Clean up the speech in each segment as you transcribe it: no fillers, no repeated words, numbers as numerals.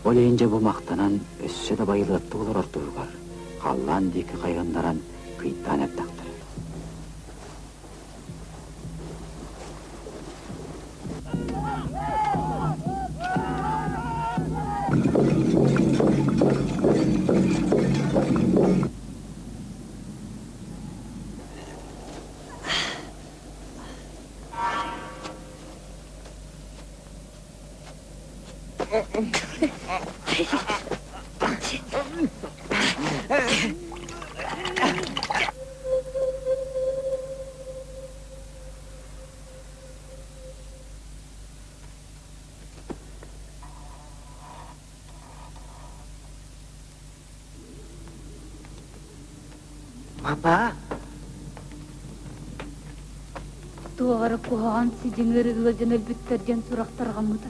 Ол иһин дьэ бу махтанан өссө да байылыаттык олорор туһугар халлаан диэки хайыһыннаран кыйтаан эрдэхтэрэ. Папа? Туох эрэ куһаҕан сидьиҥ ыарыылар дьон өлбүттэр диэн сурах тарҕаммыта.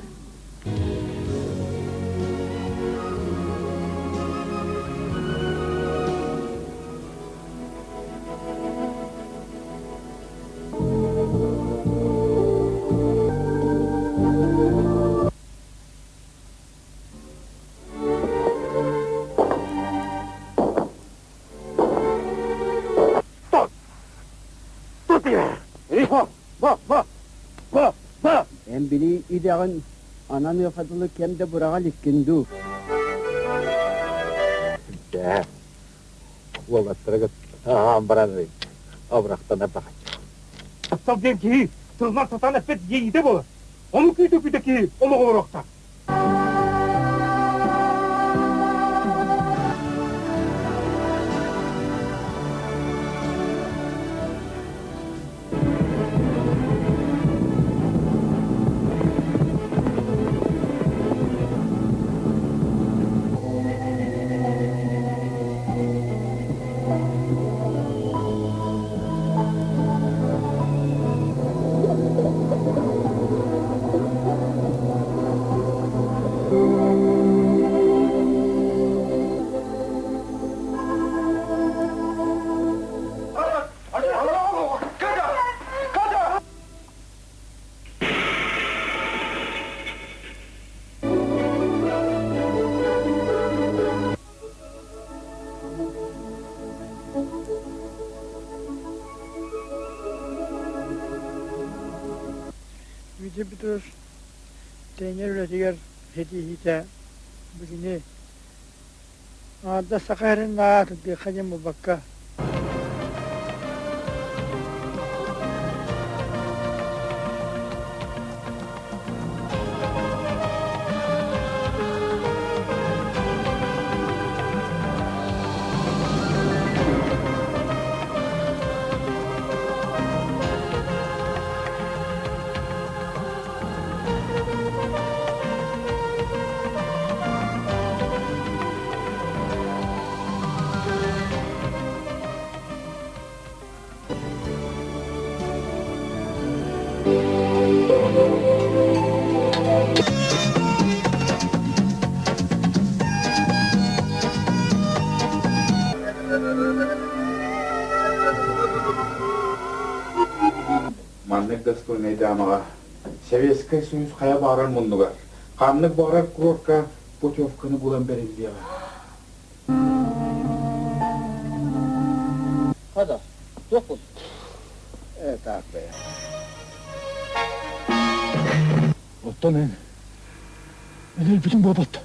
Эн били идэҕин ананыаха дылы кэм да быраҕа иликкин дуу? Дьэ, уолаттара кытта баран абырахтанар баҕаччы. Таптал диэн киһи тылынан сатаан эппэт иэйиитэ буолар. Ону күүтэ-күүтэ киһи олох олоруохтаах. Дмитрий Петрович тренер үлэтигэр ситиһиитэ билини аҥардас саха сирин аатырдыахха диэн буолбакка Маннык достойнай даамаҕа Советскай Союз хайа баҕарар муннугар, ханнык баҕарар курорка путевканы булан бэриллиэҕэ. Хада, туох буолла? Э, так бэйэ. Оттон эн, эн өлбүтүҥ буолбат.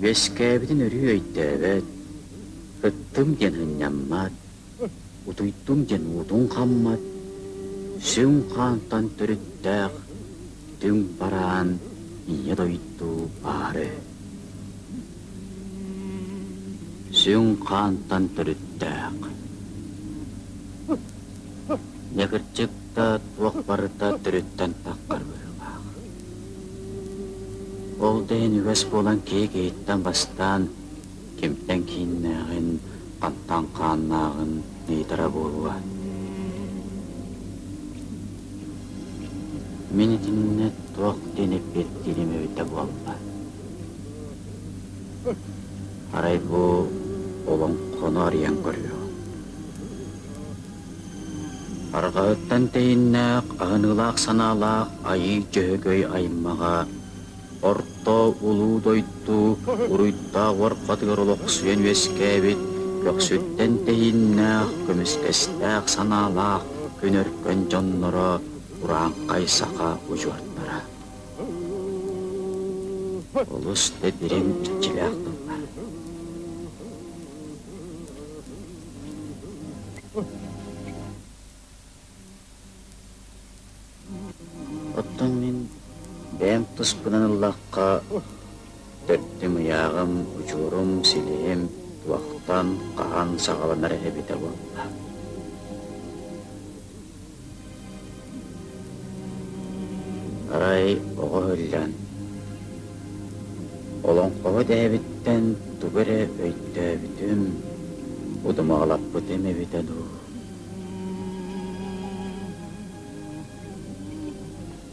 Үөскээбитин өрүү өйдөөбөт, ыттым диэн ынньаммат, утуйдум диэн уутун хаммат, сүҥ хаантан төрүттээх түҥ бараан Ийэ дойду баары. Сүҥ хаантан төрүттээх. Дьэ кырдьык да туох барыта төрүттэн таххар быһыылаах. Ол да иһин үгэс буолан киһи киһиттэн бастаан кимтэн кииннээҕин, хантан хааннааҕын ыйытара буолуо. Мин итиннэ туох диэн эппиэттиирим эбитэ буолла. Арай бу олоҥхону арыйан көрүөҕүм. Арҕаһыттан тэйиннээх, аһыныылаах санаалаах Айыы Дьөһөгөй аймаҕа Орто улуу дойду уруйдаах уорҕатыгар олохсуйан үөскээбит көхсүттэн тэйиннээх, көмүскэстээх санаалаах күн өркөн дьонноро урааҥхай саха удьуордара. Олус да дириҥ иччилээх тыллар. Оттон мин бэйэм туспунан ыллахха, төрдүм ыйааҕым, удьуорум, силиһим туохтан, хаһан саҕаланар эбитэ буолла. Арай оҕо ыһыллан, олоҥхоһут эһэбиттэн тугу эрэ өйдөөбүтүм, удумаҕалаппытым эбитэ дуу.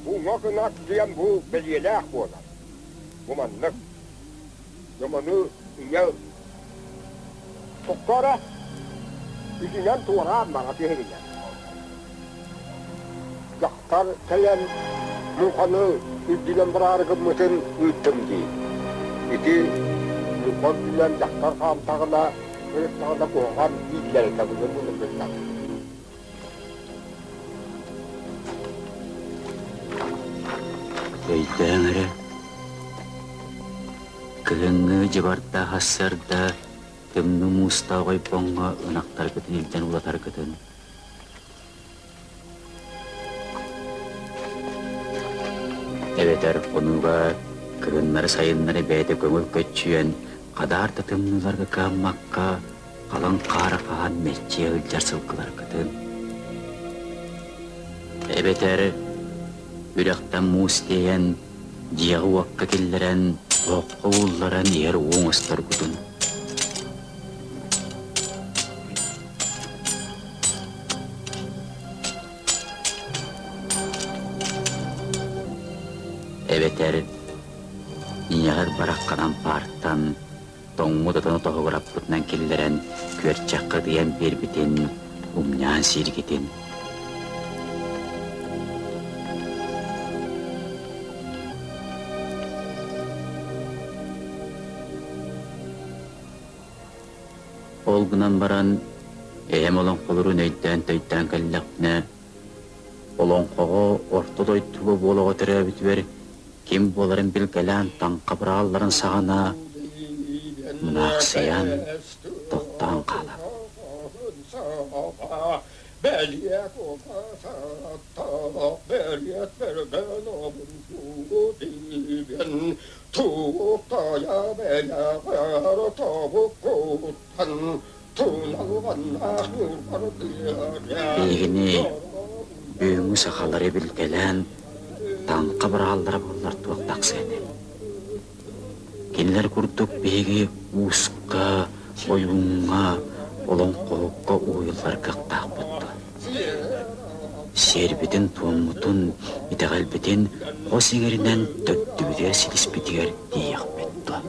Уҥа кынат диэн бу бэлиэлээх буолар. Бу маннык. Дьомону ийэ тохтооро итинэн туораан бара түһэринэ. Дьахтар кэлэн муҥханы үрдүнэн бараары гыммытын ыыттым дии. Ити муҥха үрдүнэн дьахтар хаамтаҕына, ырыттаҕына куһаҕан дииллэр этэ былыр-былыргыттан. Өйдөөн эрэ, кыһыҥҥы дьыбардаах сарсыарда тымныы муустаах ойбоҥҥо ынахтаргытын илдьэн улатаргытын. Эбэтэр хонууга кыһыннары-сайыннары бэйэтэ көҥүл көччүйэн, хадаар да тымныыларга кыаммакка, халыҥ хаары хаһан мэччийэ сылдьар сылгыларгытын. Эбэтэр үрэхтэн муус тиэйэн, дьиэҕэ-уокка киллэрэн, оһоххо уулларан иһэр уу оҥосторгутун. Эбэтэр ийэҕэр барахханан паартан тоҥмут отону тоһугураппытынан киллэрэн күөрчэххэ ытыйан биэрбитин умньаан сииргитин. Ол гынан баран, эһэм олоҥхолорун өйдөөн-төйдөөн кэллэхпинэ, олоҥхоҕо орто дойдуга буолаҕа төрөөбүтүгэр ким буоларын билгэлээн таҥха быраҕалларын саҕана мунаахсыйан тохтоон хаалар. Биһигини бүгүҥҥү сахалары билгэлээн таҥха быраҕаллара буоллар туох тахсыа этэй? Кинилэр курдук биһиги ууска, ойууҥҥа, олоҥхоһукка уһуйуллар кыахтаахпыт дуо? Сиэрбитин-туоммутун, итэҕэлбитин хос иҥэринэн төрдүбүтүгэр силиспитигэр тиийиэхпит дуо?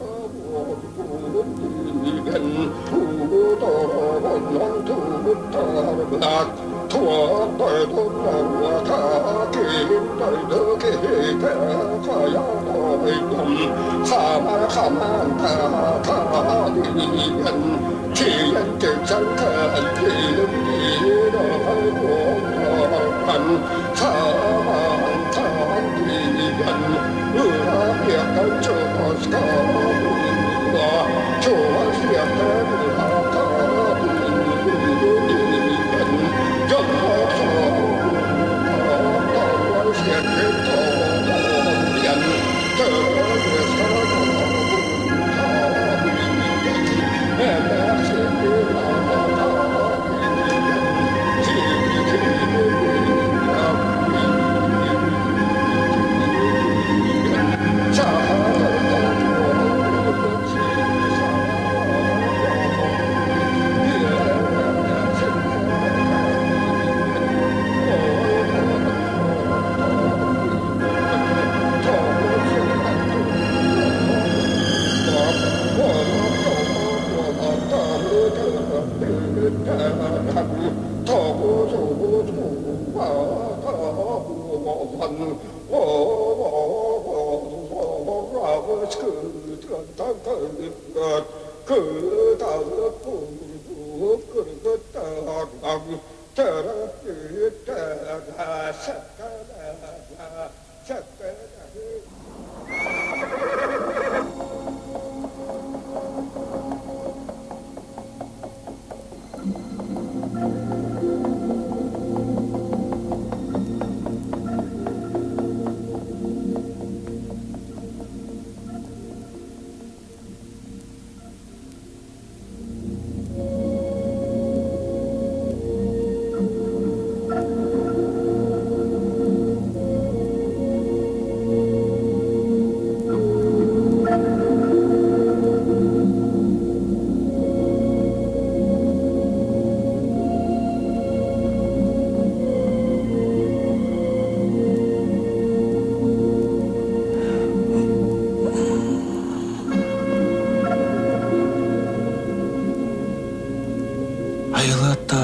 Айылыатта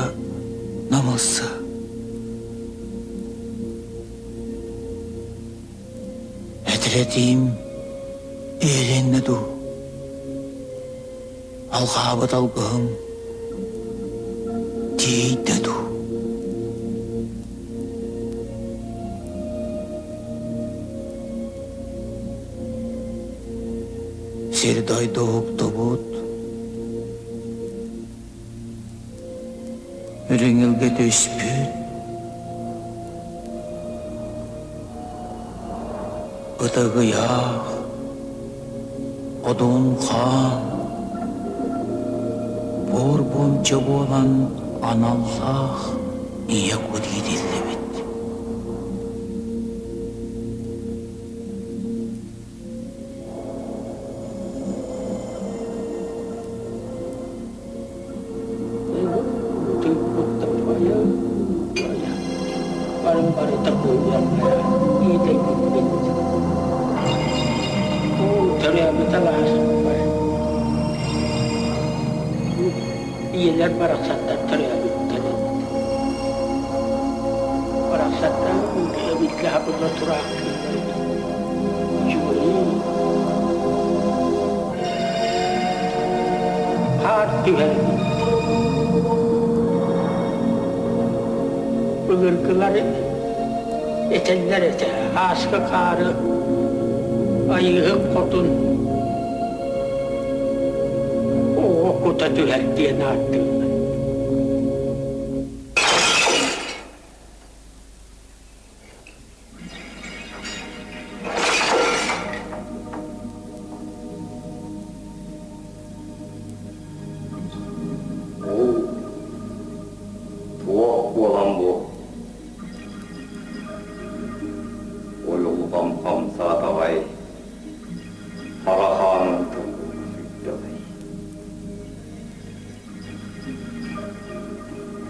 намылсы. Этилэтиим иһилиннэ дуу? Алҕаабыт алгыһым тиийдэ дуу? Сир-дойду уһуктубут, үрүҥ илгэ түспүт, ытыгыйаах, одун хаан, буор-буомча буолан аналлаах ийэ кут иитиллибит. Барым барыта иитэйбиппит. Төрөөбүт алааспар ийэлэр барахсаттар төрөөбүттэр эбит. Барахсаттар эбиллэ хабылла тураахтыыллар эбит. Үчүгэйин. Хаар түһэр эбит. Былыргылар этэллэр этэ, ааска хаары айыыһык хотун оҕо кута түһэр диэн ааттыыллар. Ол туох буолан бу уйулҕам хамсаатаҕай, хара хааным тыллыы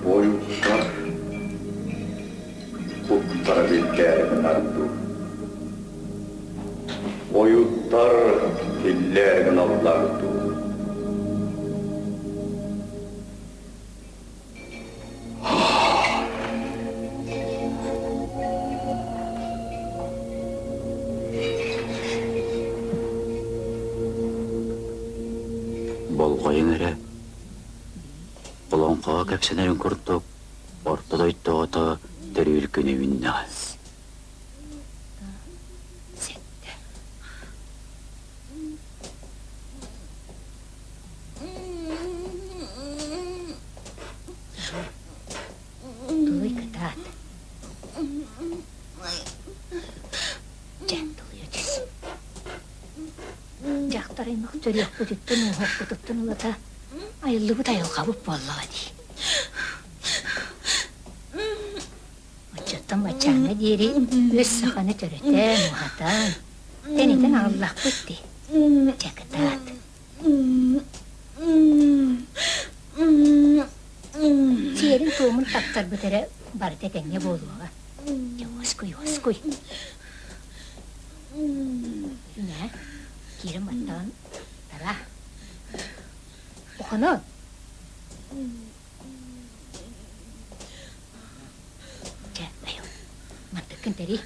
Бойуттар куттара билгээри гынар дуу, ойуттар тиллээри гыналлар дуу. Болҕойуҥ эрэ, олоҥхоҕо кэпсэнэрин курдук, орто дойду оҕото төрүүр күнэ үүннэҕэ. Тулуй кытаат. Дьэ, тулуйа түс. Дьахтар аймах төрүөхпүтүттэн уоһуохпутуттан ылата айыллыбыт айылҕабыт буоллаҕа дии. Оччоттон баччааҥҥа диэри үс саханы төрөтөн, уһатан, тэнитэн аҕаллахпыт дии. Дьэ, кытаат. Сиэрин-туомун таптарбыт эрэ барыта этэҥҥэ буолуоҕа. Дьэ, уоскуй, уоскуй. Нэ, киирэн баттаҕын тара. Охоно! Чэ, айыл, мантыккын тэрий.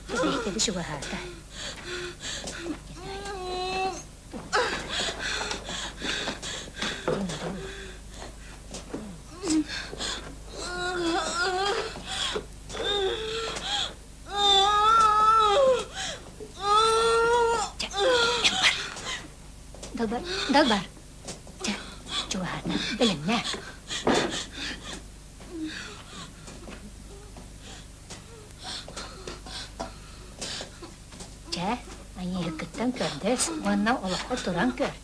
Бэйтэли чугаһаата. Далбар, далбар. Чэ, чугаһаата. Бэлэмнээ. Чэ, айыыһыккыттан көрдөс уонна олоххо туран көр.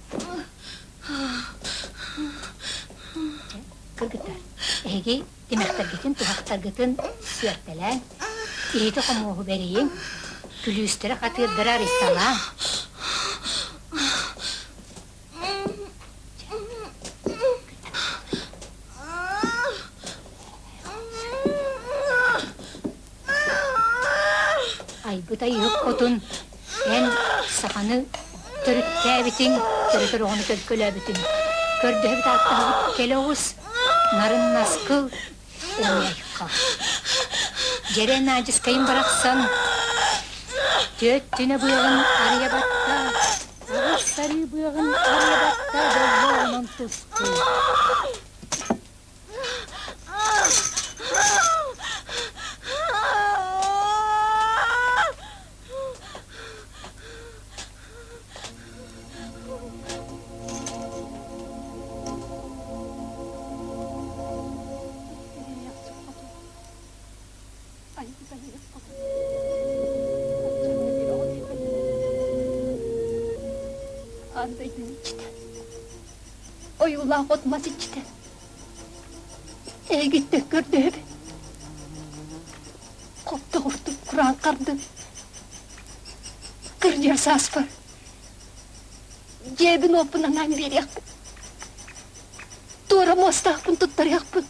Чэ, кыргыттар, эһиги тимэхтэргитин, туһахтаргытын сүөртэлээҥ, иһити-хомуоһу бэрийиҥ, күлүүстэри хатыырдары арыйталааҥ. Айбыт айыһык хотун эн саханы төрүттээбитиҥ, төрөтөр оҕону төлкөлөөбүтүҥ. Көрдөһөбүт ааттаһабыт кэлэ оҕус, нарын наскыл, уҥуйха. Дьэрэ Наадьыскайым барахсан түөт түнэ быаҕын арыйа батта, оҕус сарыы быаҕын арыйа батта дьоллооҕунан тустуу. Ойуулаах от мас иччитэ Эйигиттэн көрдөһөбүн. Хоптоҕурдук кураан хардым. Кырдьар сааспар дьиэбин-уоппун анаан биэриэхпин. Туора муостаахпын туттарыахпын.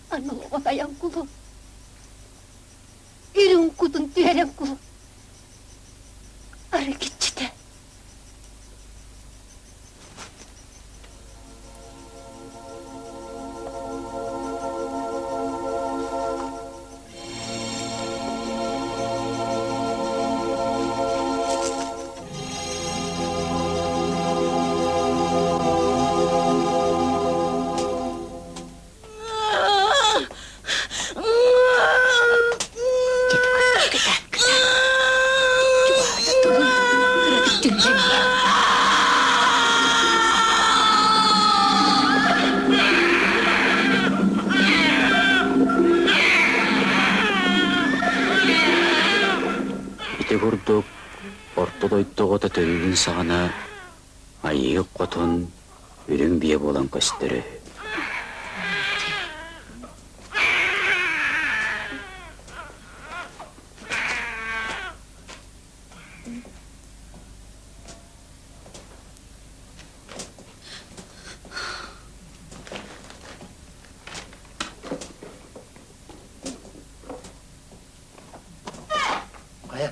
Аны оҕо тайан кулу. Үрүҥ кутун түһэрэн кулу. Арыгыччыта. Ити курдук орто дойду оҕото төрүүрүн саҕана Айыы Хотун үрүҥ биэ буолан көстөрө үһү. Хайа?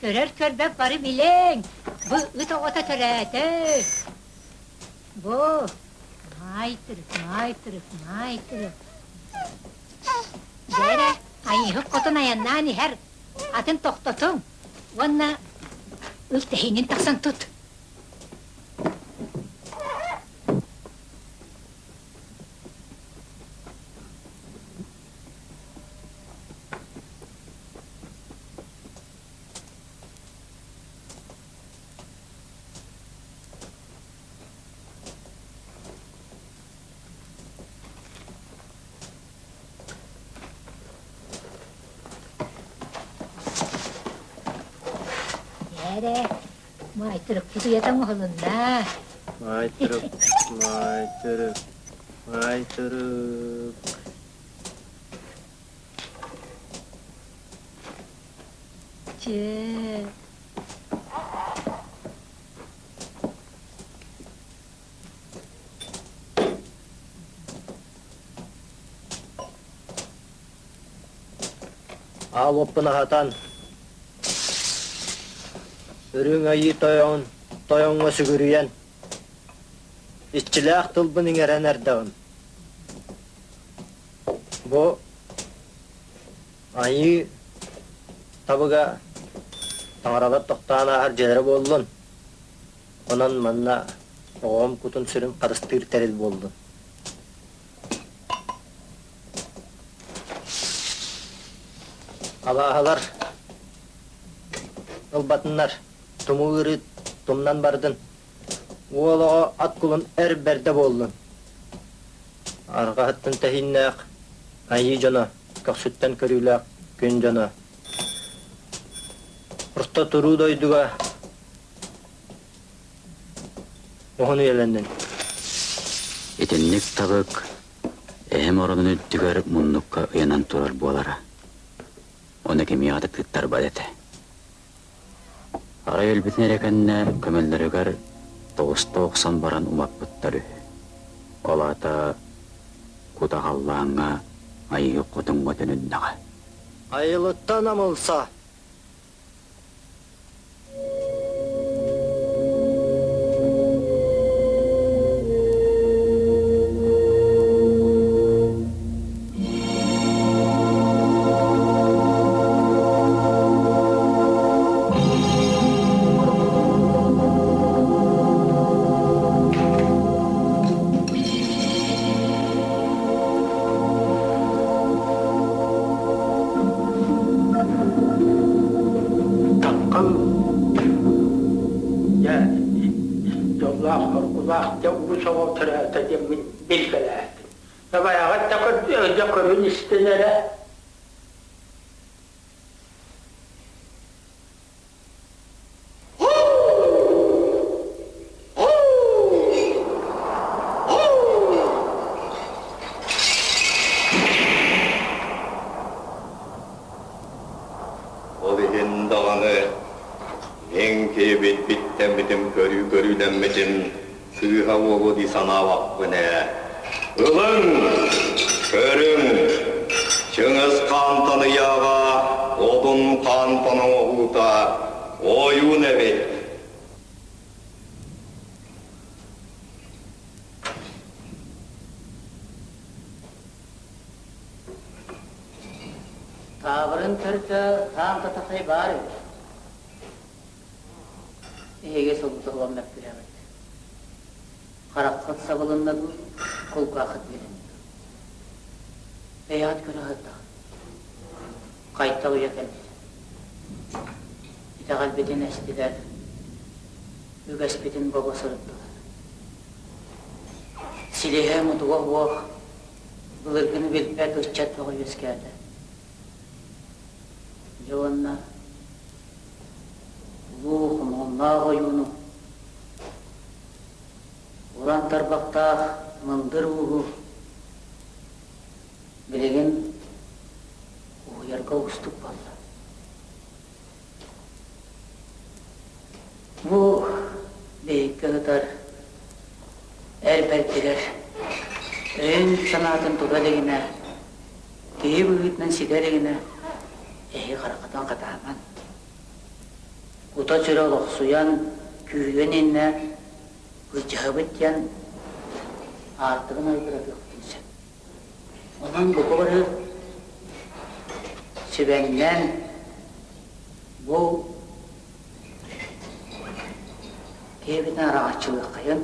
Көрөр көрбөт бары билиҥ, бу ыт оҕото төрөөтө. Бу маайтырык, маайтырык, маайтырык. Дьэ эрэ, айыыһыт хотун айаннаан иһэр, атын тохтотуҥ уонна ыл тэһиинин тахсан тут. Чээрэ, маайтырыкпыт уйата оҥоһулунна. Маайтырык, маайтырык, маайтырык. Чэ. Аал уоппун аһатан, Үрүҥ Айыы Тойон тойоҥҥо сүгүрүйэн, иччилээх тылбын иҥэрэн эрдэҕим. Бу Айыы табыга таҥаралар тохтоон ааһар дьиэлэрэ буоллун. Онон манна оҕом кутун-сүрүн харыстыыр тэрил буоллун. Абааһылар ылбатыннар, тумуу ыарыы тумнан бардын, уол оҕо ат кулун эр бэрдэ буоллун. Арҕаһыттан тэһииннээх айыы дьоно, көхсүттэн көрүүлээх күн дьоно. Орто туруу дойдуга Уһун үйэлэннин. Итинник табык эһэм оронун үрдүгэр муннукка ыйанан турар буолара. Ону кимиэхэ да тыыттарбат этэ. Арай өлбүтүн эрэ кэннэ көмөллөрүгэр тоҕуста охсон баран умаппыттар үһү. Ол аата кута халлааҥҥа айыы хотуҥҥа төнүннэҕэ. Айылыттан амылса Таҥхал дьэ дьоллоох соргулаах дьэ уус оҕо төрөөтө диэммин билгэлээтим. Табайаҕыт да дьэ көрүн истин эрэ. Ол иһин даҕаны мин киһибит биттэммитим көрүү-көрүүлэммитим сыыһа буолуо дии санаабаппын ээ. Ылыҥ, көрүҥ, Чыҥыс хаантан ыйааҕа, Одун хаантан оҥоһуута ойуун эбит. Таабырын төрдө таам татахай баар эбит. Эһиги солбутуһугар мөккүһэҕит. Хараххыт сабылынна дуу, кулгааххыт билиннэ дуу. Бэйэҕит көрө сыттаҕыт. Хайта уйа кэлбит. Итэҕэлбитин эстилэр, үгэспитин бобо сырыттылар. Силиһэ мутуга суох, былыргыны билбэт ыччат бөҕө үөскээтэ. Дьэ уонна улуу хомоонноох ойууну, уран тарбахтаах мындыр ууһу билигин уһуйарга уустук буолла. Бу биһикки ытар эр бэрдигэр өйүн-санаатын тута илигинэ, киһи быһыытынан ситэ илигинэ эһи хараххытын хатааман, кута-сүрэ олохсуйан, күүһүгүн иннэ былдьаһабыт диэн аартыгын айгыратыахпытын сөп. Онон бука бары сүбэннэн бу киһибитин араҥаччылыаххайын.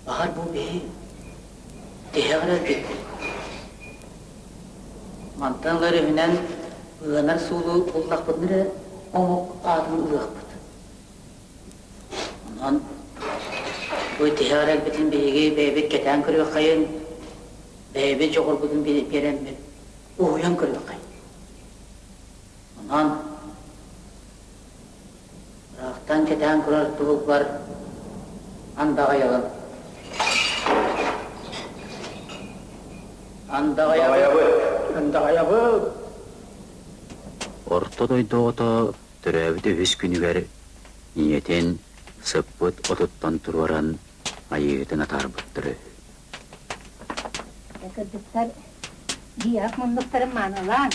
Баҕар бу биһи тиһэҕэр өлбүппүт. Мантан ыла өрүһүнэн ыанар суолу буллахпытына эрэ омук аатын ылыахпыт. Онон бу тиһэҕэр өлбүтүн биһиги бэйэбит кэтээн көрүөххэйин, бэйэбит дьоҕурбутун биэрэммит уһуйан көрүөххэйин. Онон Онон ыраахтан кэтээн көрөр туһугар андаҕайабын. Андаҕайабыт. Андаҕайабыт. Орто дойду оҕото төрөөбүт үһүс күнүгэр ийэтин сыппыт отуттан туруоран айыытын атаарбыттар үһү. Кыргыттар биээх муннуктарын маанылаан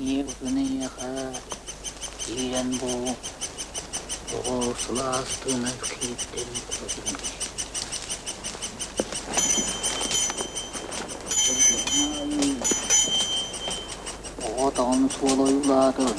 Ийэ утун эйиэхэ киирэн бу оҕо сылаас тыына киирдин куотун Оҕо тоҕон суола ойуулаатын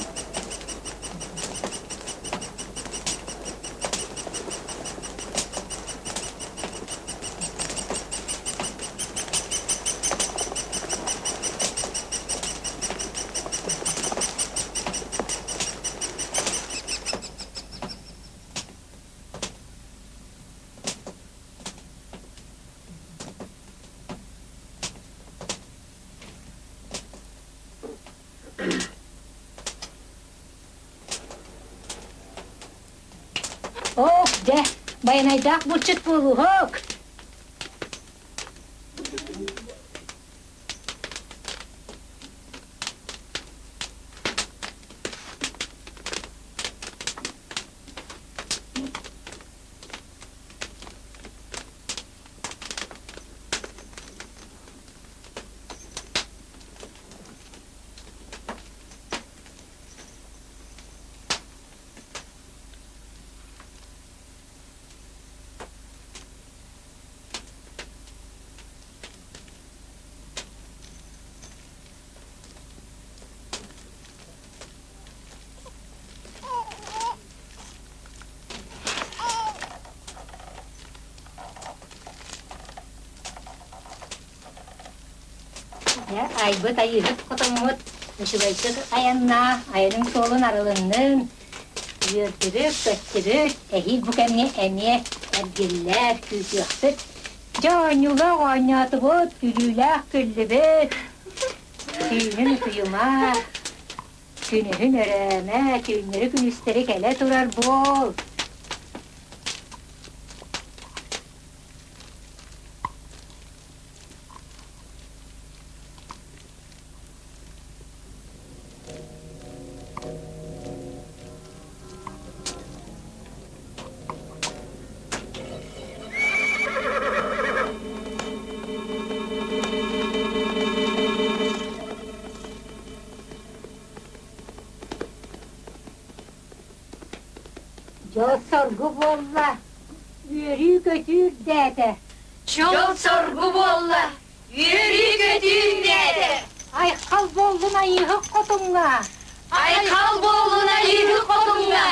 Ок, дьэ, байанайдаах булчут буолууһук. Дьэ, айбыт айыыһыт хотоммут үчүгэйдик айаннаа, айанын суолун арылыннын, үөрдүбүт, көттүбүт, эһиил бу кэмҥэ эмиэ эргиллэр, күүтүөхпүт. Дьэ, оонньуулаах оонньоотубут, күлүүлээх күллүбүт, түүнүн утуйума, күнүһүн өрөөмө, түүннэри-күнүстэри кэлэ турар буол. Дьол-соргу буолла, үөрүү-көтүү үрдээтэ. Дьол-соргу буолла, үөрүү-көтүү үрдээтэ. Айхал буоллун Айыыһык хотуҥҥа! Айхал буоллун Айыыһык хотуҥҥа!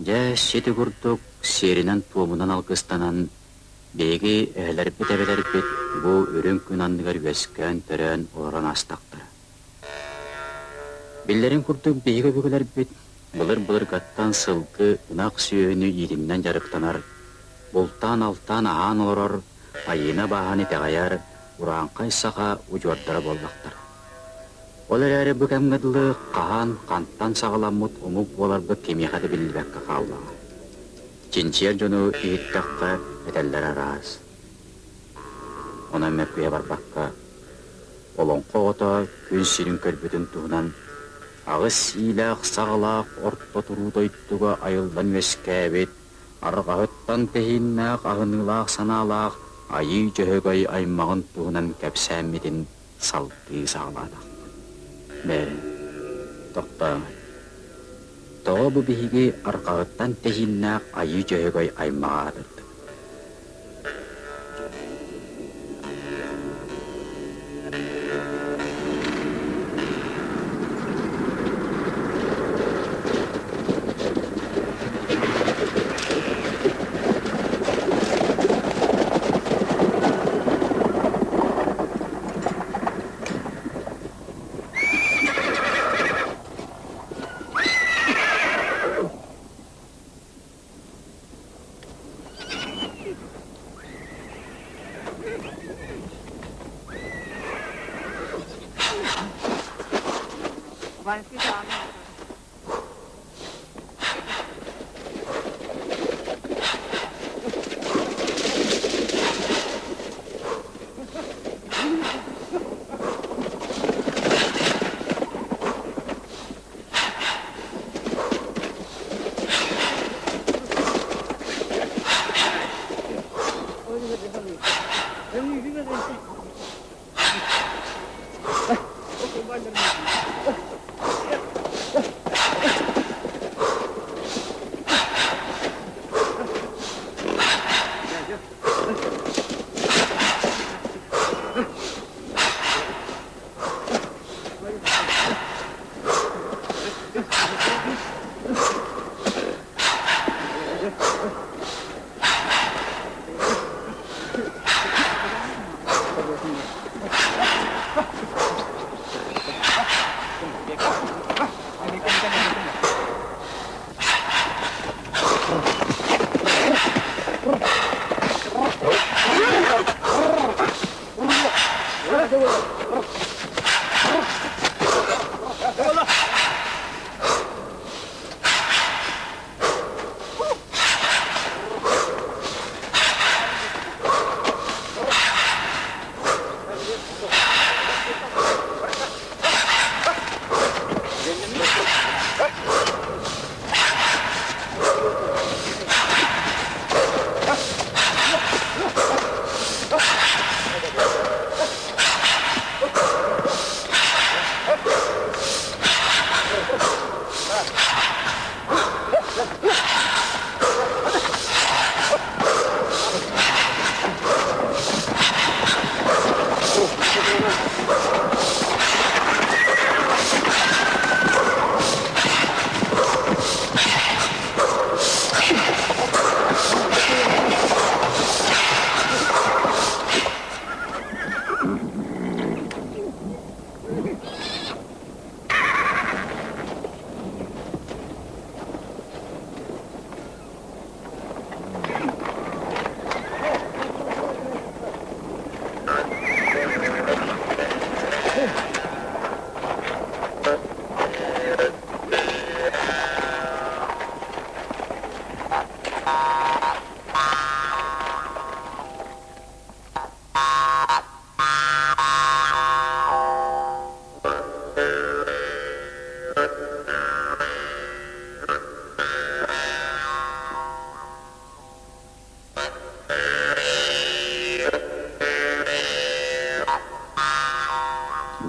Дьэ, сити курдук сиэринэн-туомунан алгыстанан, биһиги эһэлэрбит-эбэлэрбит бу үрүҥ күн анныгар үөскээн-төрөөн олорон аастахтара. Биллэрин курдук, биһиги өбүгэлэрбит былыр-былыргаттан сылгы, ынах сүөһүнү иитиннэн дьарыктанар, бултаан-алтаан аһаан олорор. Айыына бааһын итэҕэйэр урааҥхай саха удьуордара буоллахтара. Ол эрээри бу кэмҥэ дылы хаһан, хантан саҕаламмыт омук буоларбыт кимиэхэ да биллибэккэ хааллаҕа. Чинчийэр дьону иһиттэххэ, этэллэрэ араас. Онон мөккүһэ барбакка, олоҥхо оҕото күн сирин көрбүтүн туһунан аҕыс иилээх-саҕалаах орто туруу дойдуга айыллан үөскээбит, арҕаһыттан тэһииннээх аһыныылаах санаалаах Айыы Дьөһөгөй аймаҕын туһунан кэпсээммитин салгыы саҕалаатахпыт. Бээрэ, тохтооҥ. Тоҕо бу биһиги арҕаҕыттан тэһииннээх Айыы Дьөһөгөй аймаҕа аатырдыбыт?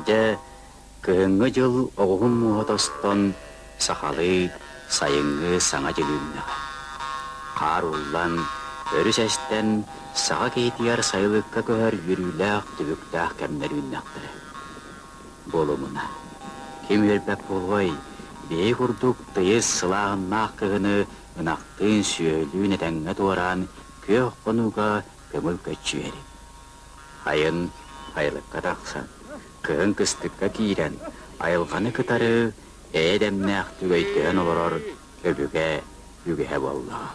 Дьэ, кыһыҥҥы дьыл оҕуһун мууһа тостон, сахалыы сайыҥҥы саҥа дьыл үүннэҕэ. Хаар ууллан, өрүс эстэн, саха киһитигэр сайылыкка көһөр үөрүүлээх, түбүктээх кэмнэр үүннэхтэрэ. Буолумуна, ким үөрбэт буолуой, биһи курдук тыйыс сылааһыннаах кыһыны ынахтыын, сүөһүлүүн этэҥҥэ туораан, күөх хонууга көҥүл көччүйэри. Айын айылыкка тахсан, кыһын кыстыкка киирэн, айылҕаны кытары эйэ-дэмнээхтик өйдөһөн олорор өбүгэ үгэһэ буоллаҕа.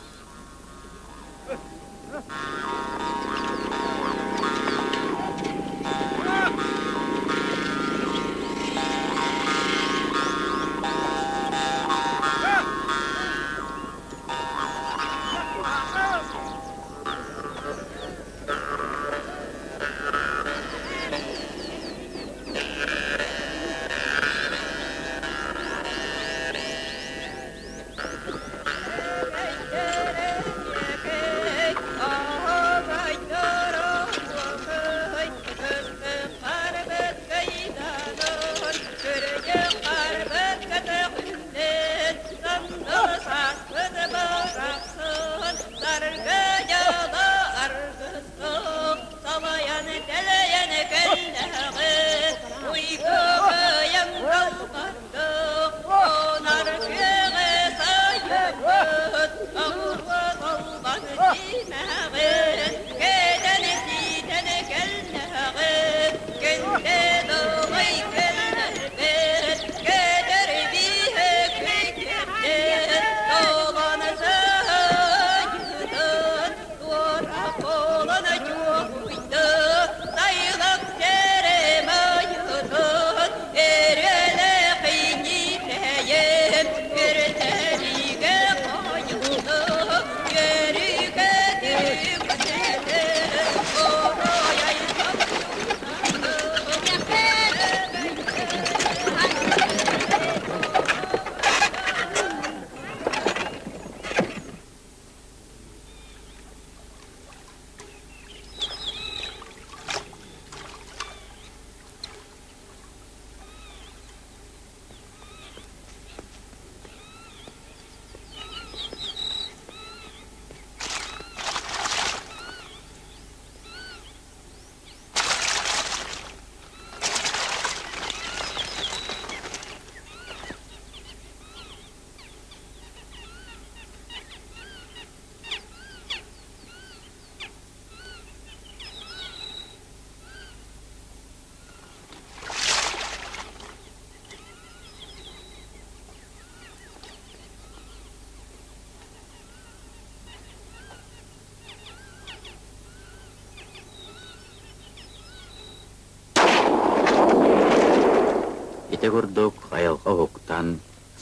Ити курдук айылҕа уһуктан,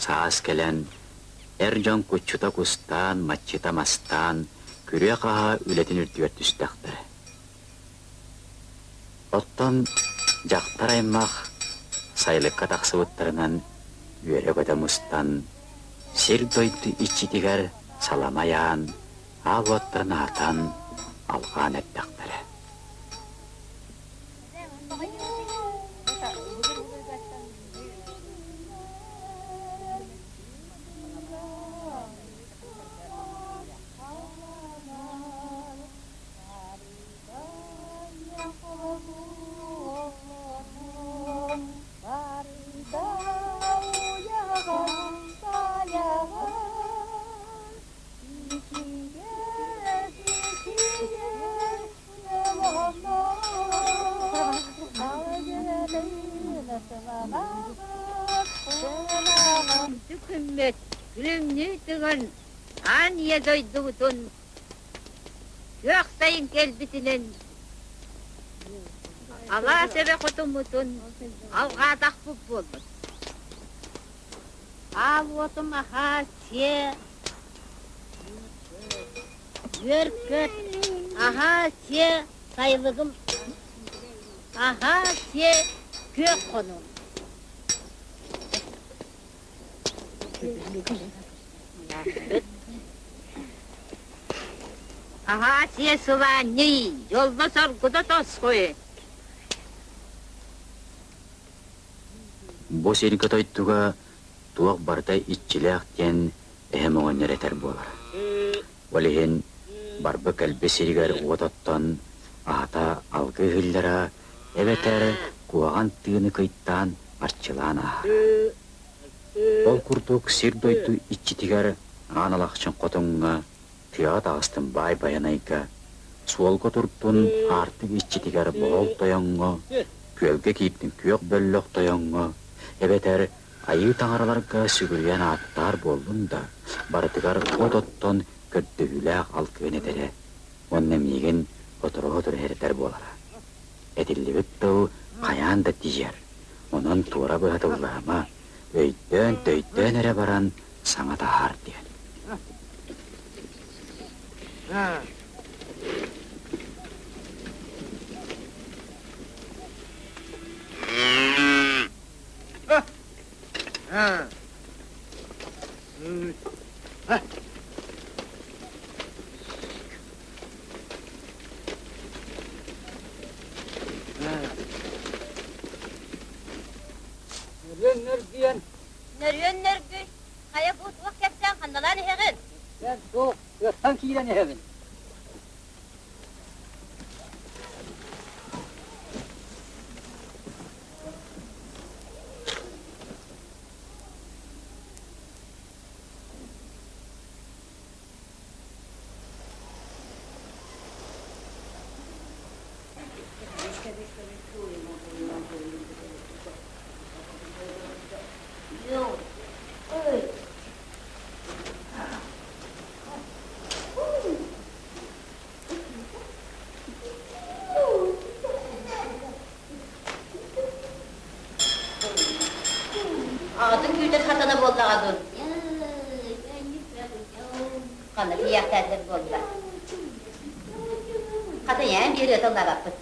саас кэлэн, эр дьон куччута кустаан, маччыта мастаан, күрүө-хаһаа үлэтин үрдүгэр түстэхтэрэ. Оттон дьахтар аймах сайылыкка тахсыбыттарынан үөрэ-көтө мустан, сир-дойду иччитигэр салама ыйаан, аал уоттарын аһатан, алҕаан эрдэхтэрэ. Күммүт күлүмнүү тыган аан ийэ дойдубутун күөх сайын кэлбитинэн алаас эбэ хотуммутун алҕаатахпыт буолбут. Аал уотум аһаа сиэ Үөр-көт, аһаа сиэ сайылыгым, аһаа сиэ күөх хонуум. Аһаа сиэ сылаанньый, дьолло-соргута тосхуй. Бу сиргэ дойдуга туох барыта иччилээх диэн эһэм оҕонньор этэр буолара. Ол иһин барбы-кэлби сиригэр уот оттон, аһата алгыы иһиллэрэ эбэтэр куһаҕан тыыны кыйтаан арчылаан ааһара. Ол курдук сир-дойду иччитигэр Аан Алахчын хотуҥҥа, тыаҕа таҕыстым Баай Байанайга, суолга турдун аартык иччитигэр Боһол Тойоҥҥо, күөлгэ киирдим Күөх Бөллөх Тойоҥҥо, эбэтэр Айыы таҥараларга сүгүрүйэн ааттаар буоллун да, барытыгар уот оттон көрдөһүүлээх алгыан этэрэ уонна миигин сотору-сотору эрэтэр буолара. Этиллибит тыл хайаан да тиийэр, онон туора быһатыллаама, өйдөөн-төйдөөн эрэ баран саҥа таһаар диэн. Нөрүөн нөргүйэн. Нөрүөн нөргүй. Хайа бу туох кэпсээн ханналаан иһэҕин? Эн суох, тыаттан киирэн иһэбин. Аҕатын күүтэр хатана буоллаҕа дуу? Ханна тиийээхтээдэр буолла. Хата ийэм биэриэ тыллаабаппыт.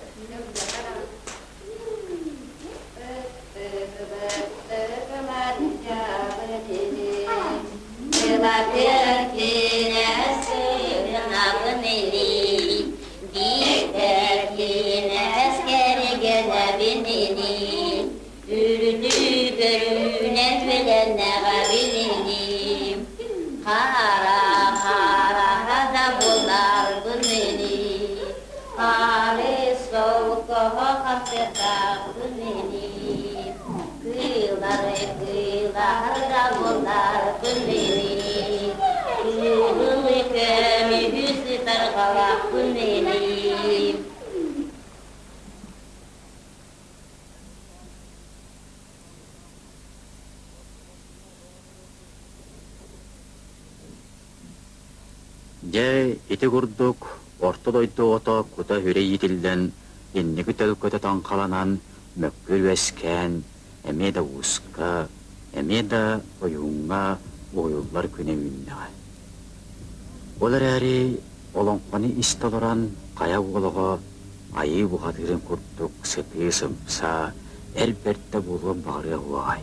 Дьэ, ити курдук орто дойду оҕото кута-сүрэ иитиллэн, инники төлкөтө таҥхаланан, мөккүөр үөскээн, эмиэ да ууска, эмиэ да ойууҥҥа уһуйуллар күнэ үүннэҕэ. Ол эрээри олоҥхону истэ олорон хайа уол оҕо айыы бухатыырын курдук сытыы-сымса, эр бэрдэ буолуон баҕарыа уоҕай.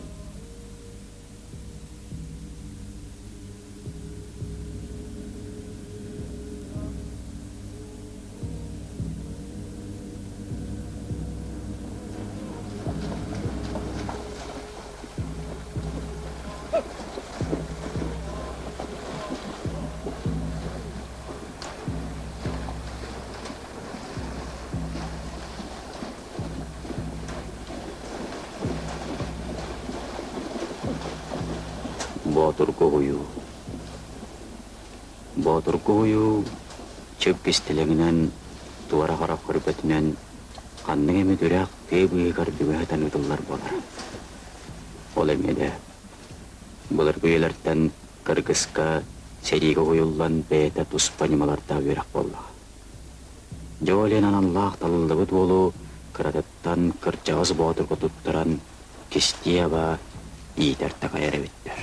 Боотурга уһуйуу Боотурга уһуйуу чып кистэлэҥинэн, туора харах көрбөтүнэн ханнык эмит үрэх тыа быыһыгар бүгэ сытан ыытыллар буолара. Ол эмиэ да былыргы үйэлэртэн кыргыска, сэриигэ уһуйуллан бэйэтэ туспа ньымалардаах үөрэх буоллаҕа. Дьэ ол иһин аналлаах талыллыбыт уолу кыратыттан кырдьаҕас боотурга туттаран кистиэ-аба иитэр-такайар эбиттэр.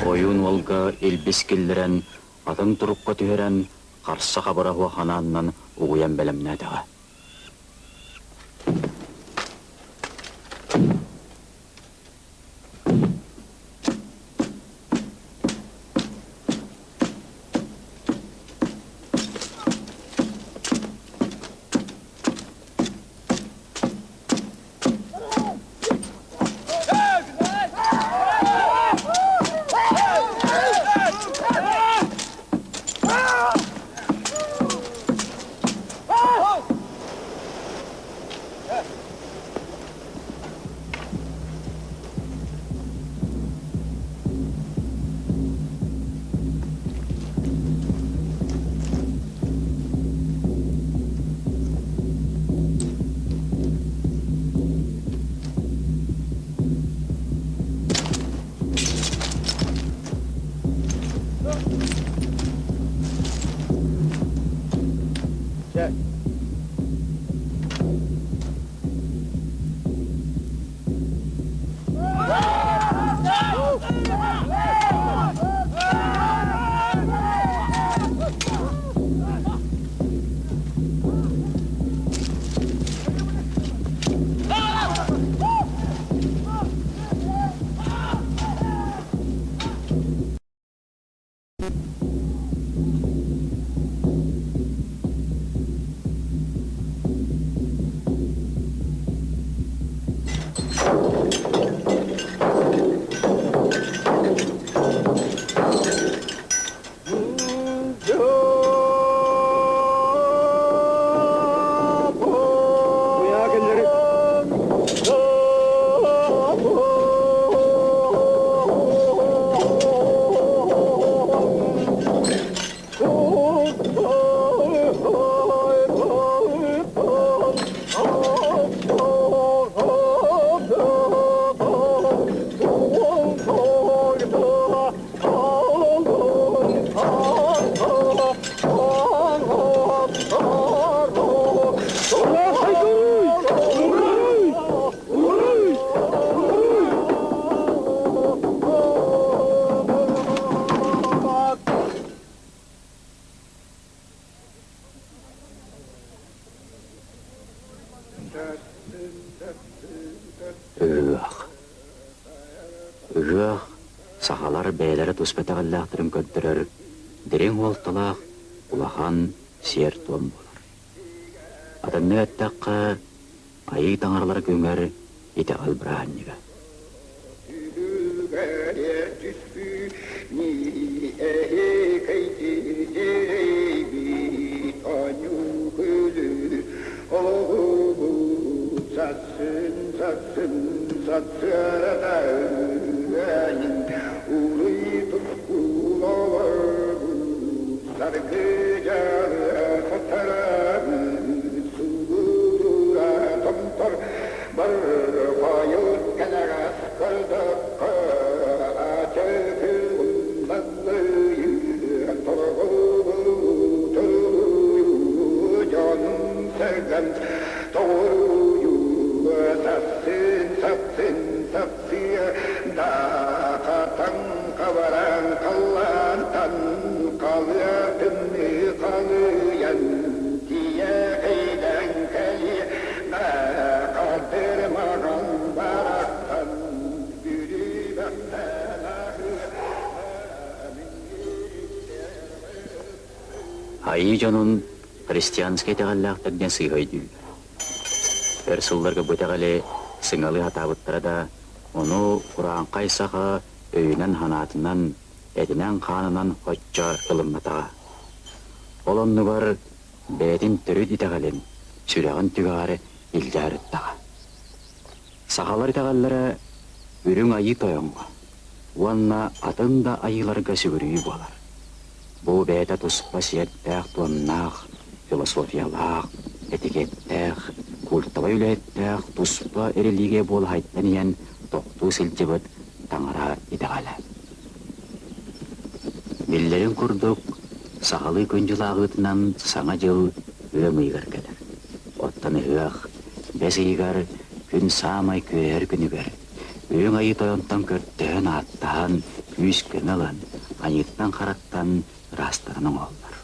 Ойуун уолга илбис киллэрэн, атын турукка түһэрэн, харса хабыра хуоханааннан угуйан бэлэмнээтэҕэ. Ыһыах. Ыһыах сахалар бэйэлэрэ туспа итэҕэллээхтэрин көрдөрөр дириҥ уолталаах улахан сиэр-туом буолар. Атыннык эттэххэ, Айыы таҥаралара күҥэр итэҕэл бырааһынньыга. Айыы дьонун христианскай итэҕэллээхтэр диэн сыыһа өйдүүллэр. Өр сылларга бу итэҕэли сыҥалыы сатаабыттара да, ону урааҥхай саха өйүнэн-санаатынан, этинэн-хаанынан оччо ылымматаҕа. Ол оннугар бэйэтин төрүт итэҕэлин, сүрэҕин түгэҕэр илдьэ сырыттаҕа. Сахалар итэҕэллэрэ Үрүҥ Айыы Тойоҥҥо уонна атын да айыыларга сүгүрүйүү буолар. Бу бэйэтэ туспа сиэрдээх-туомнаах, философиялаах, этикеттээх, культовай үлэһиттээх туспа религия буола хайдан иһэн тохтуу сылдьыбыт таҥара итэҕэлэ. Биллэрин курдук, сахалыы күн-дьыл ааҕыытынан Саҥа дьыл ыам ыйыгар кэлэр. Оттон ыһыах бэс ыйыгар күн саамай күөйэр күнүгэр, Үрүҥ Айыы Тойонтон көрдөһөн-ааттаһан, күүс-көмө ылан, аньыыттан-хараттан ыраастарын оҥоһуллар.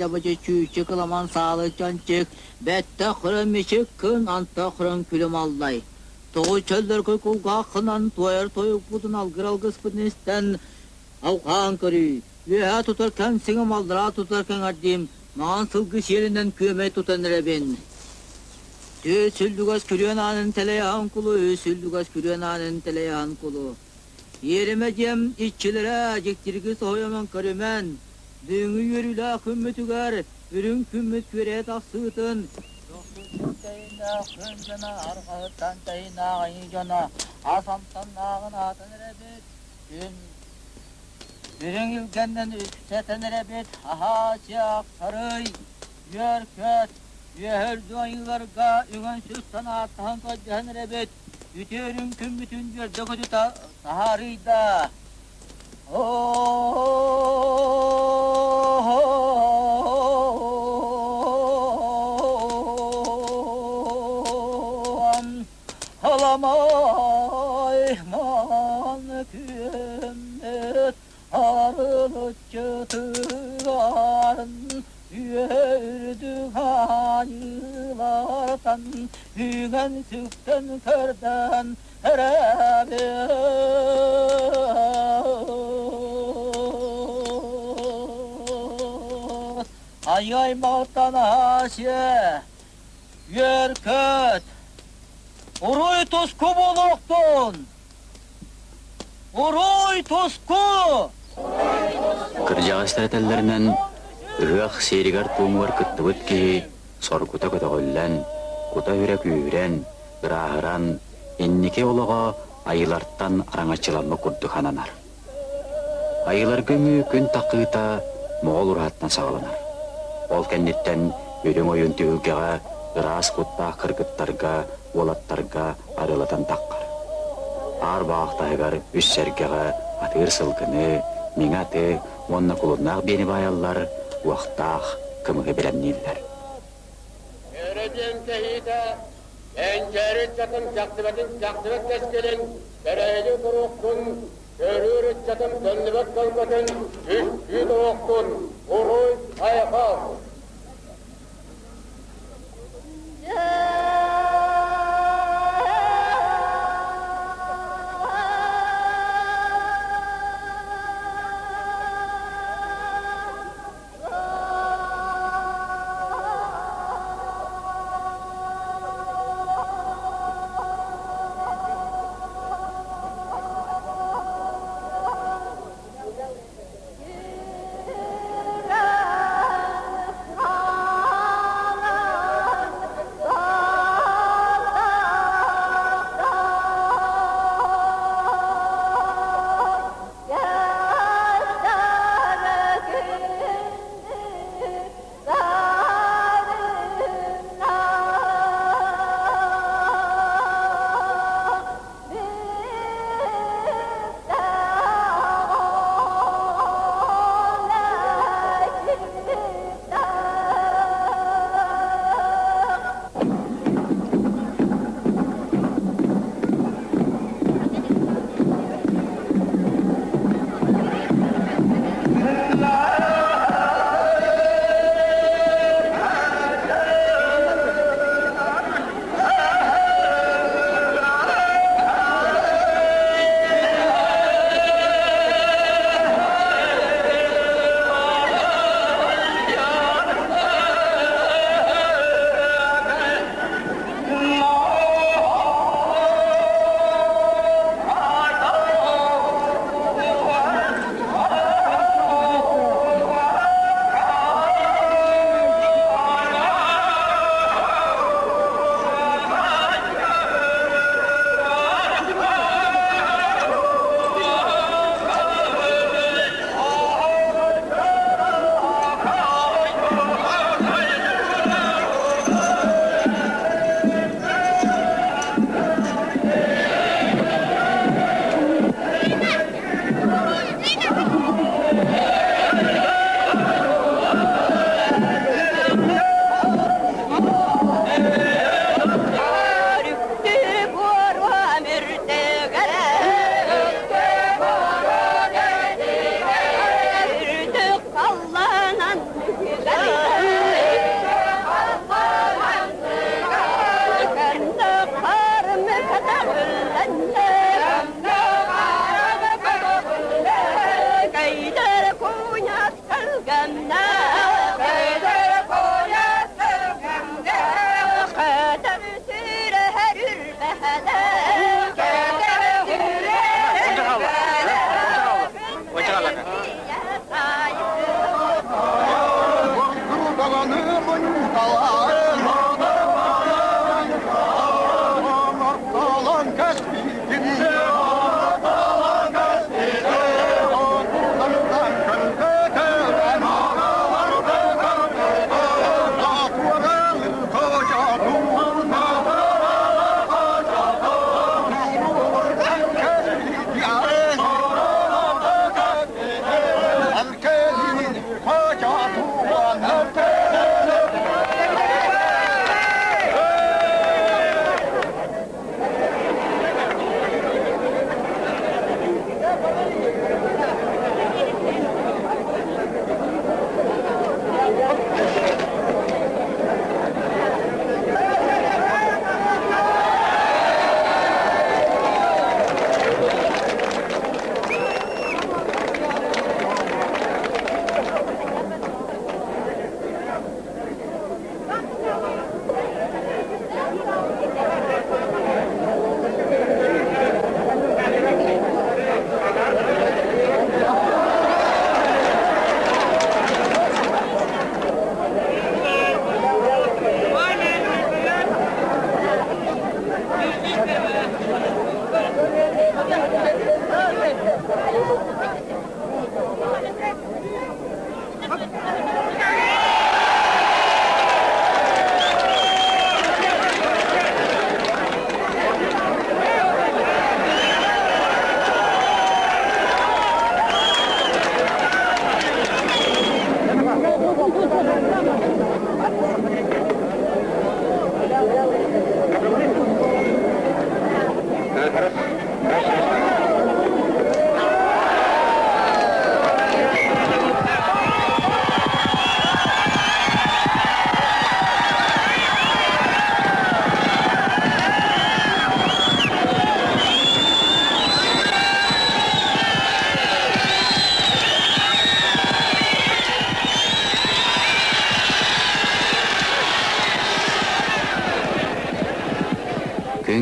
Дьабычы чүүччү кыламан саалы чанчык, бэттэх хырын мичик кын, антах хырын күлүм аллай. Тоҕу чөллөркөй кулгааххынан туойар тойукпутун алгыр алгыспытын истэн, алҕаан көрүй. Үөһэ тутар кэҥсиҥим, аллараа тутар кэҥэрдиим, маҥан сылгы сиэлинэн күөмэй тутан эрэбин. Түө сүллүгэс күрүөн аанын тэлэйэһэн кулу, сүллүгэс күрүөн аанын тэлэйэһэн кулу. Иэримэ дьиэм иччилэрэ, дьиктирги соһуйаман көрүмэн, бүгүҥҥү үөрүүлээх күммүтүгэр үрүҥ күммүт күөрэйэ тахсыытын, Дохсуттан тэйинээх күн дьоно, арҕаһыттан тэйинээх айыы дьоно, ас амтаннааҕын аатын эрэбит, күн үрүҥ илгэннэн үксэтэн эрэбит, аһаа сиэх сарый, үөр-көт, үөһэ үрдүк айыыларга үҥэн-сүстэн ааттаһан көрдөһөн эрэбит, үтүө үрүҥ күммүтүн үөрдэ-көтүтэ таһаарыйда. Аламай ман күммүт арылыччы. Арчытыгарын үөрдүк айыылартан үгэн сүктэн көрдөн эрэбит. Айай малтан Асия, үөр-көт, уруй туску буолуохтун! Уруй туску! Кырдьаҕастар этэллэринэн, ыһыах сиэригэр-туомугар кыттыбыт киһи соргута көтөҕүллэн, кута-үрэ күүһүрэн, ырааһыран, инники олоҕо айыылартан араҥаччыламмыт курдук сананар. Айыыларга үҥүү күн таххыыта Моҕол ураһаттан саҕаланар. Ол кэнниттэн Үрүҥ Ойуун түһүлгэҕэ ыраас куттаах кыргыттарга, уолаттарга арыалатан таххар. Аар баҕах таһыгар үс сэргэҕэ атыыр сылгыны, миҥэ аты уонна кулуннаах биэни баайаллар, уохтаах кымыһы бэлэмнииллэр. Өрө диэн кэһиитэ Кэнчээри ыччатын кэхтибэтин кэхтибэт кэскилин, кэрэһили туруохтун, көрүүр ыччатын төннүбэт төлкөтүн түстүү туруохтун, уруй айхал!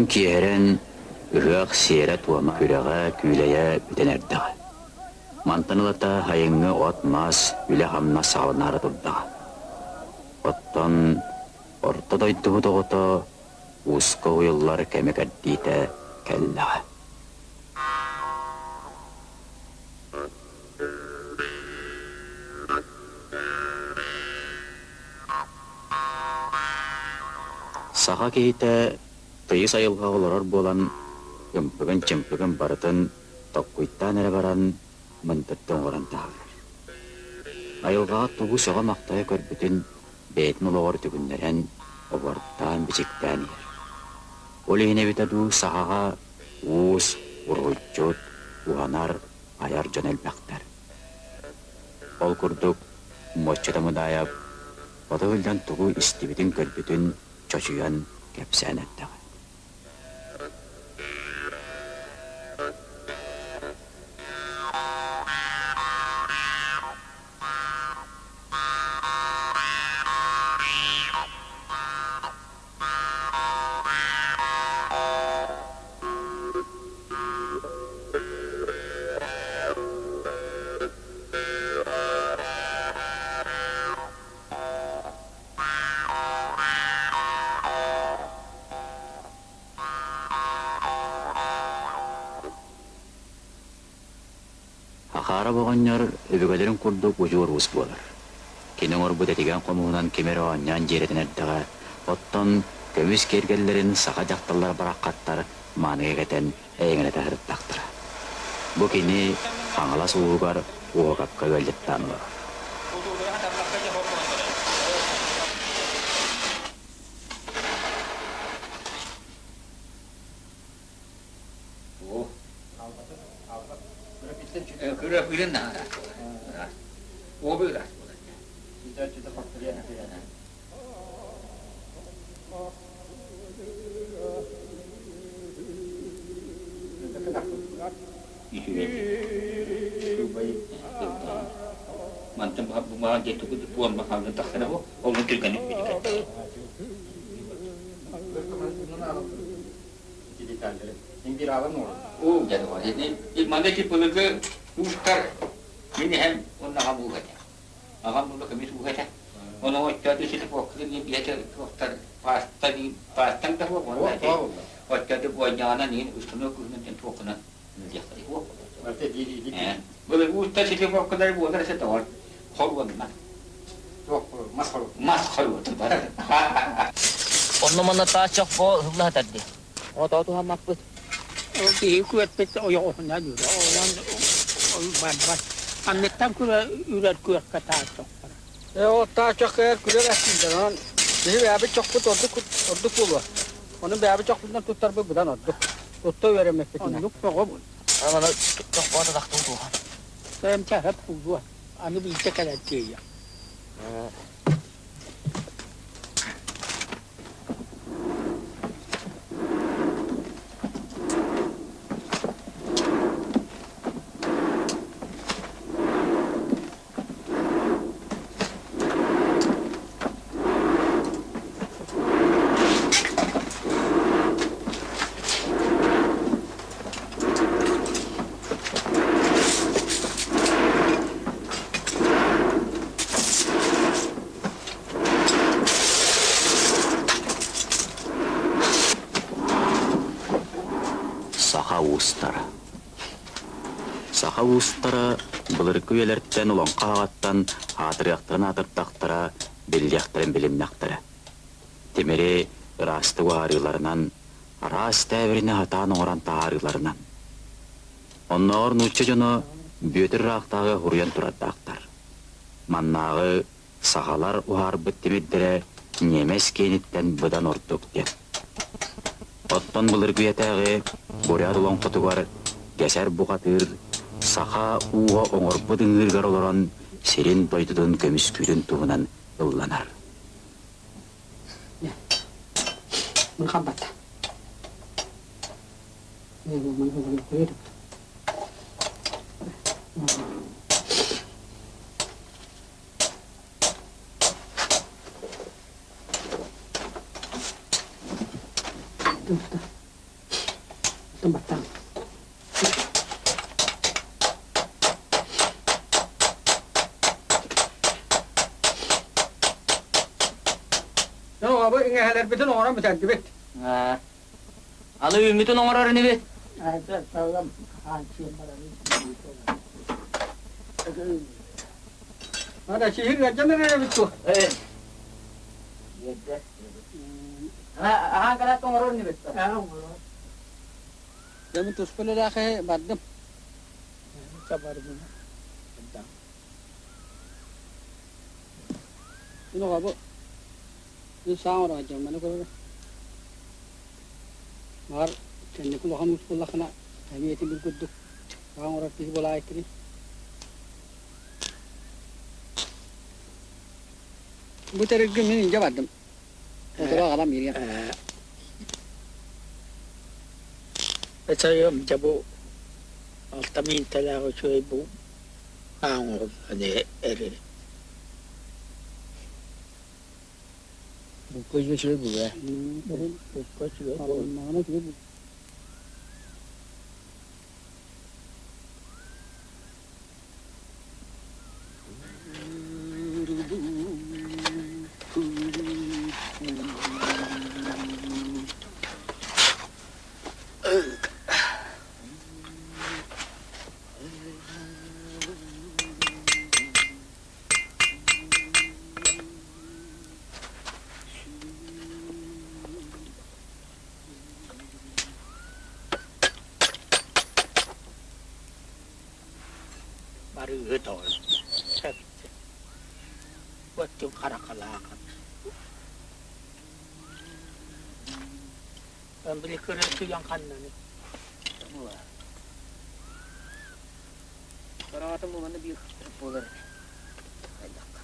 Күн киэһэрэн ыһыах сиэрэ-туома күрэҕэ күүлэйэ бүтэн эрдэҕэ. Мантан ылата сайыҥҥы от-мас, үлэ-хамнас саҕаланаары турдаҕа. Оттон орто дойдубут оҕото ууска уһуйуллар кэмэ-кэрдиитэ кэллэҕэ. Саха киһитэ тыйыс айылҕаҕа олорор буолан, ымпыгын-чымпыгын барытын толкуйдаан эрэ баран, мындырды оҥорон таһаарар. Айылҕаҕа тугу сөҕө-махтайа көрбүтүн бэйэтин олоҕор үтүгүннэрэн, обордоон-бичиктээн иһэр. Ол иһин эбитэ дуу сахаҕа уус, уруһуйдьут, уһанар, айар дьон элбэхтэр. Ол курдук, Муочча Мыдаайап хоту сылдьан тугу истибитин-көрбүтүн чочуйан кэпсээн эрдэҕэ. Хахаарап оҕонньор өбүгэлэрин курдук удьуор уус буолар. Кини оҥорбут этигэн хомуһунан ким эрэ оонньоон дьиэрэтэн эрдэҕэ, оттон көмүс киэргэллэрин саха дьахталлара бараххаттар мааныга кэтэн эйэҥэлэтэ сырыттахтара. Бу кини Хаҥалас ууһугар Уокапка ыалдьыттаан олорор. Күрөпүрүн наһаа Обы Мантан бумаҕа диэн тугу буон бахаалын тахсара бу олун түргэнник биликет. Уу дьэ Манна ити былыргы уустар мин эһэм уонна аҕам ууһа этэ. Аҕам уонна көмүс ууһа этэ. Ону оччооту сити буоккутун диэн биһэтэ туохтар паста диин пастан да суох уонна ити оччооту буойдаҕынан иин устанок кыһынан диэн туоххунан диэхтэри суох. Былыргы уустар сити буоккалары буолар эсэ тоҕор хоруонна. Мас хоруо. Мас хоруо. Онно манна таас чохпо ыһылла сытар дии. Ото туһаммаппыт. Киһи күөрпүт ойоҕоһунан үрэ. Онон барбат. Анныттан күрэ үрэр күөххэ таас чохпор. Э ол таас чоххо күрэр астыылар. Онон биһи бэйэбит чохпут ордук ордук буолуо. Ону бэйэбит чохпутунан туттарбыт быдан ордук. Тутта үөрэммиппитинэ. Оннук тоҕо бу. Аны чохпоото тахтыы туохан. Сэм чаһап буолуо. Аны биирдэ кэлэн тиэйиэх. Саха уустара Саха уустара былыргы үйэлэртэн олоҥхо аҕаттан аатырыахтарын аатырдахтара, биллиэхтэрин билиннэхтэрэ. Тимири ыраастык уһаарыыларынан, араас тээбирини сатаан оҥорон таһаарыыларынан. Оннооҕор нуучча дьоно Бүөтүр ыраахтааҕы уһуруйан турардаахтар. Маннааҕы сахалар уһаарбыт тимирдэрэ ньиэмэс киэниттэн быдан ордук диэн. Оттон былыргы үйэтээҕи бурят олоҥхотугар Гэсэр бухатыыр саха ууһа оҥорбут ыҥыырыгар олорон сирин-дойдутун көмүскүүрүн туһунан ылланар. Мын хамбатта. Тымбаттан. Дьон иҥэһэлэрбитин оҥорон бүтэрдибит. Алы үүммүтүн оҥорор инибит. Ана сиһир ыалдьан эрэбит дуо? Аһаан кэлээт оҥорор инибит. Дьэ мин туспа үлэлээх бардым. Мин оҕобу мин саҥа оҥоро маны көрөр. Баҕар кэнники улахан уус буоллаххына эмиэ итинник курдук саҥа оҥорор киһи буолаайыккыный. Бу тэрилгэ мин илдьэ бардым. Отура аҕалан биэриэм. Эчэйиэм дьэ бу алта миинтэлээх үчүгэй бу аан оҥоһуллан эрэр. Букка үчүгэй буолуо. Букка үчүгэй буолуо. Барыыһы тоҕо сөптө Оттун харахалаахын Били кырыытыйан ханнаны Хараҕатын буланы биир буолар хайдахха.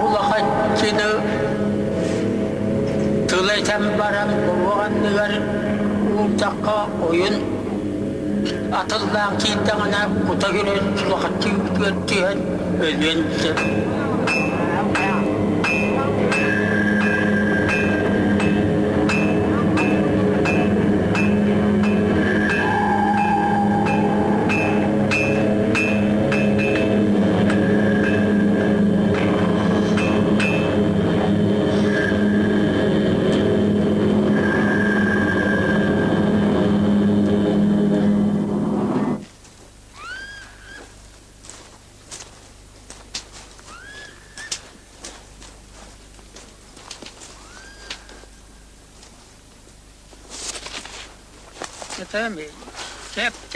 Улахаччыны тыл этэн баран буруо анныгар уурдахха ойун атыллаан киирдэҕинэ кута кирэн улахаччы үүтүгэр түһэн өлүөн сөп.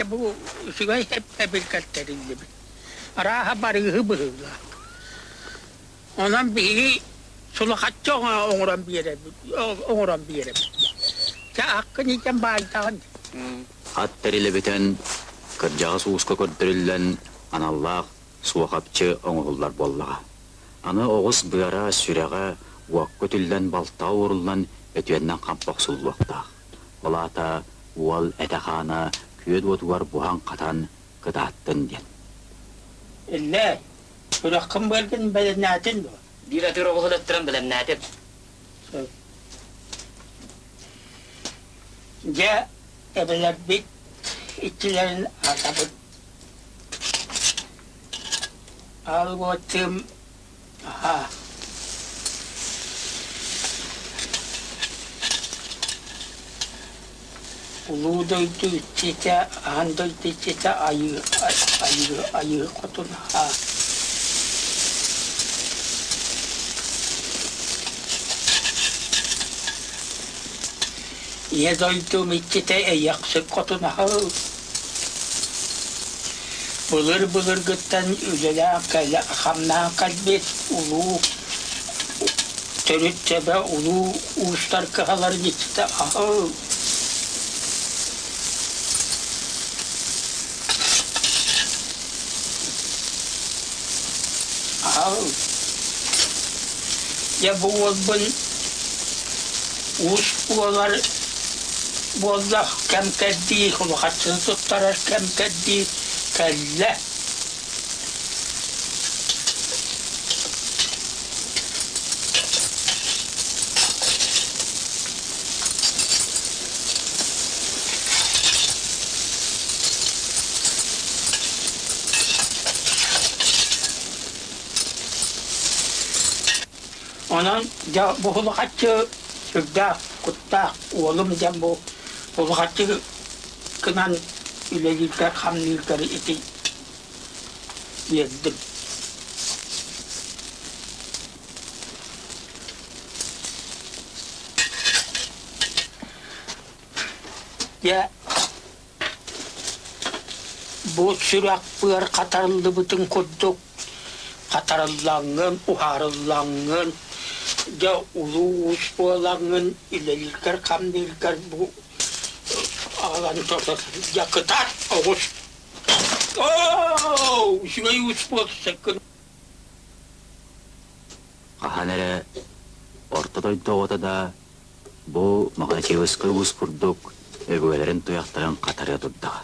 Бу үчүгэй эбилкэлтэриллибит. Арааһа барыыһы быһыылаах. Онон биһиги сулахаччы оҥорон биэрэбит, оҥорон биэрэбит. Чэ, аккын иитэн баайдаҕын. Ат тэрилэ бүтэн, кырдьаҕас ууска көрдөрүллэн аналлаах суохапчы оҥоһуллар буоллаҕа. Аны оҕус быара, сүрэҕэ уокка үтүллэн балтаҕа ууруллан өтүөннэн хампа охсуллуохтаах. Ол аата уол этэ-хаана күөл уотугар буһан-хатан кытааттын диэн. Иллээ, күрэххин быаргын бэлэмнээтин дуо? Биир атыыр оҕуһун өттөрөн бэлэмнээтим. Дьэ, эбэлэрбит иччилэрин аатабыт. Алготым аха. Улуу дойду иччитэ, аан дойду иччитэ айыы, айыы, айыы хотун аха. Ийэ дойдум иччитэ эйэхсик хотун аха. Былыр-былыргыттан үлэлээх кэлэ хамнаан кэлбит улуу төрүт төбө улуу уустар кыһаларын иччитэ аһыл. Аһыл. Дьэ бу уолбун уус буолар буоллах кэм кэрдии улахаччыны туттарар кэм кэрдии кэллэ. Онон дьэ бу улахаччы сүрдээх куттаах уолум дьэ бу улахаччы гынан үлэлииргэр-хамныыргар ити биэрдим. Дьэ Бу сүрэх быар хатарыллыбытын курдук хатарыллаҥҥын, уһаарыллаҥҥын, дьэ улуу уус буолаҥҥын үлэлииргэр-хамныыргар бу аҕалан дьэ кытаат оҕус оо үчүгэй уус буолсуккун Хаһан эрэ орто дойду оҕото да Бу Мохначевскай уус курдук өбүгэлэрин туйахтарын хатарыа турдаҕа.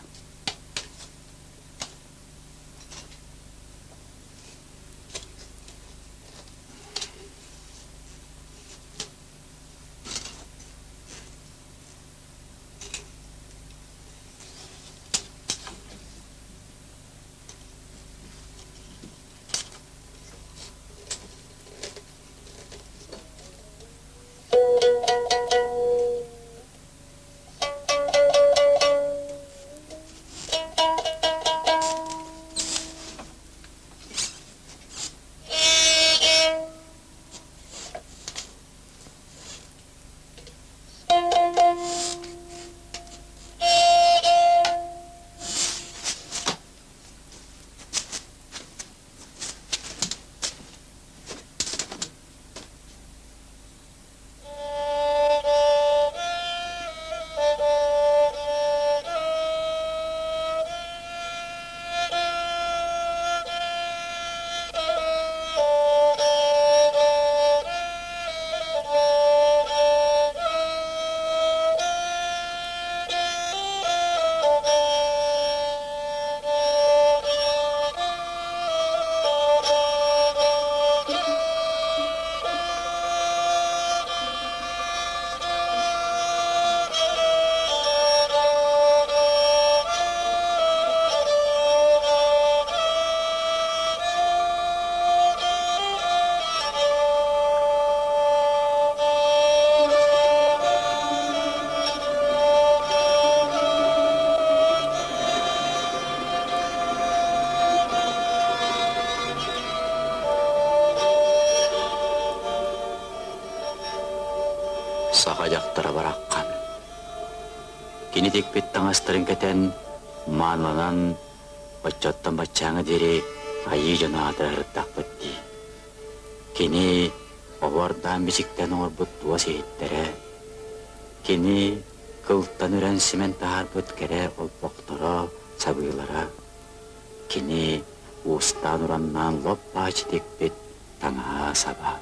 Саха дьахтара бараххан. Кини тикпит таҥастарын кэтэн, мааныланан, оччоттон баччааҥҥа диэри айыы дьоно аатырыттахпыт дии. Кини оһуордаан бичиктэн оҥорбут туос иһиттэрэ, кини кылтан үрэн симэн таһаарбыт кэрэ олбохторо, сабыылара, кини уустаан-ураннаан лоп-баачы тикпит таҥаһа-саба.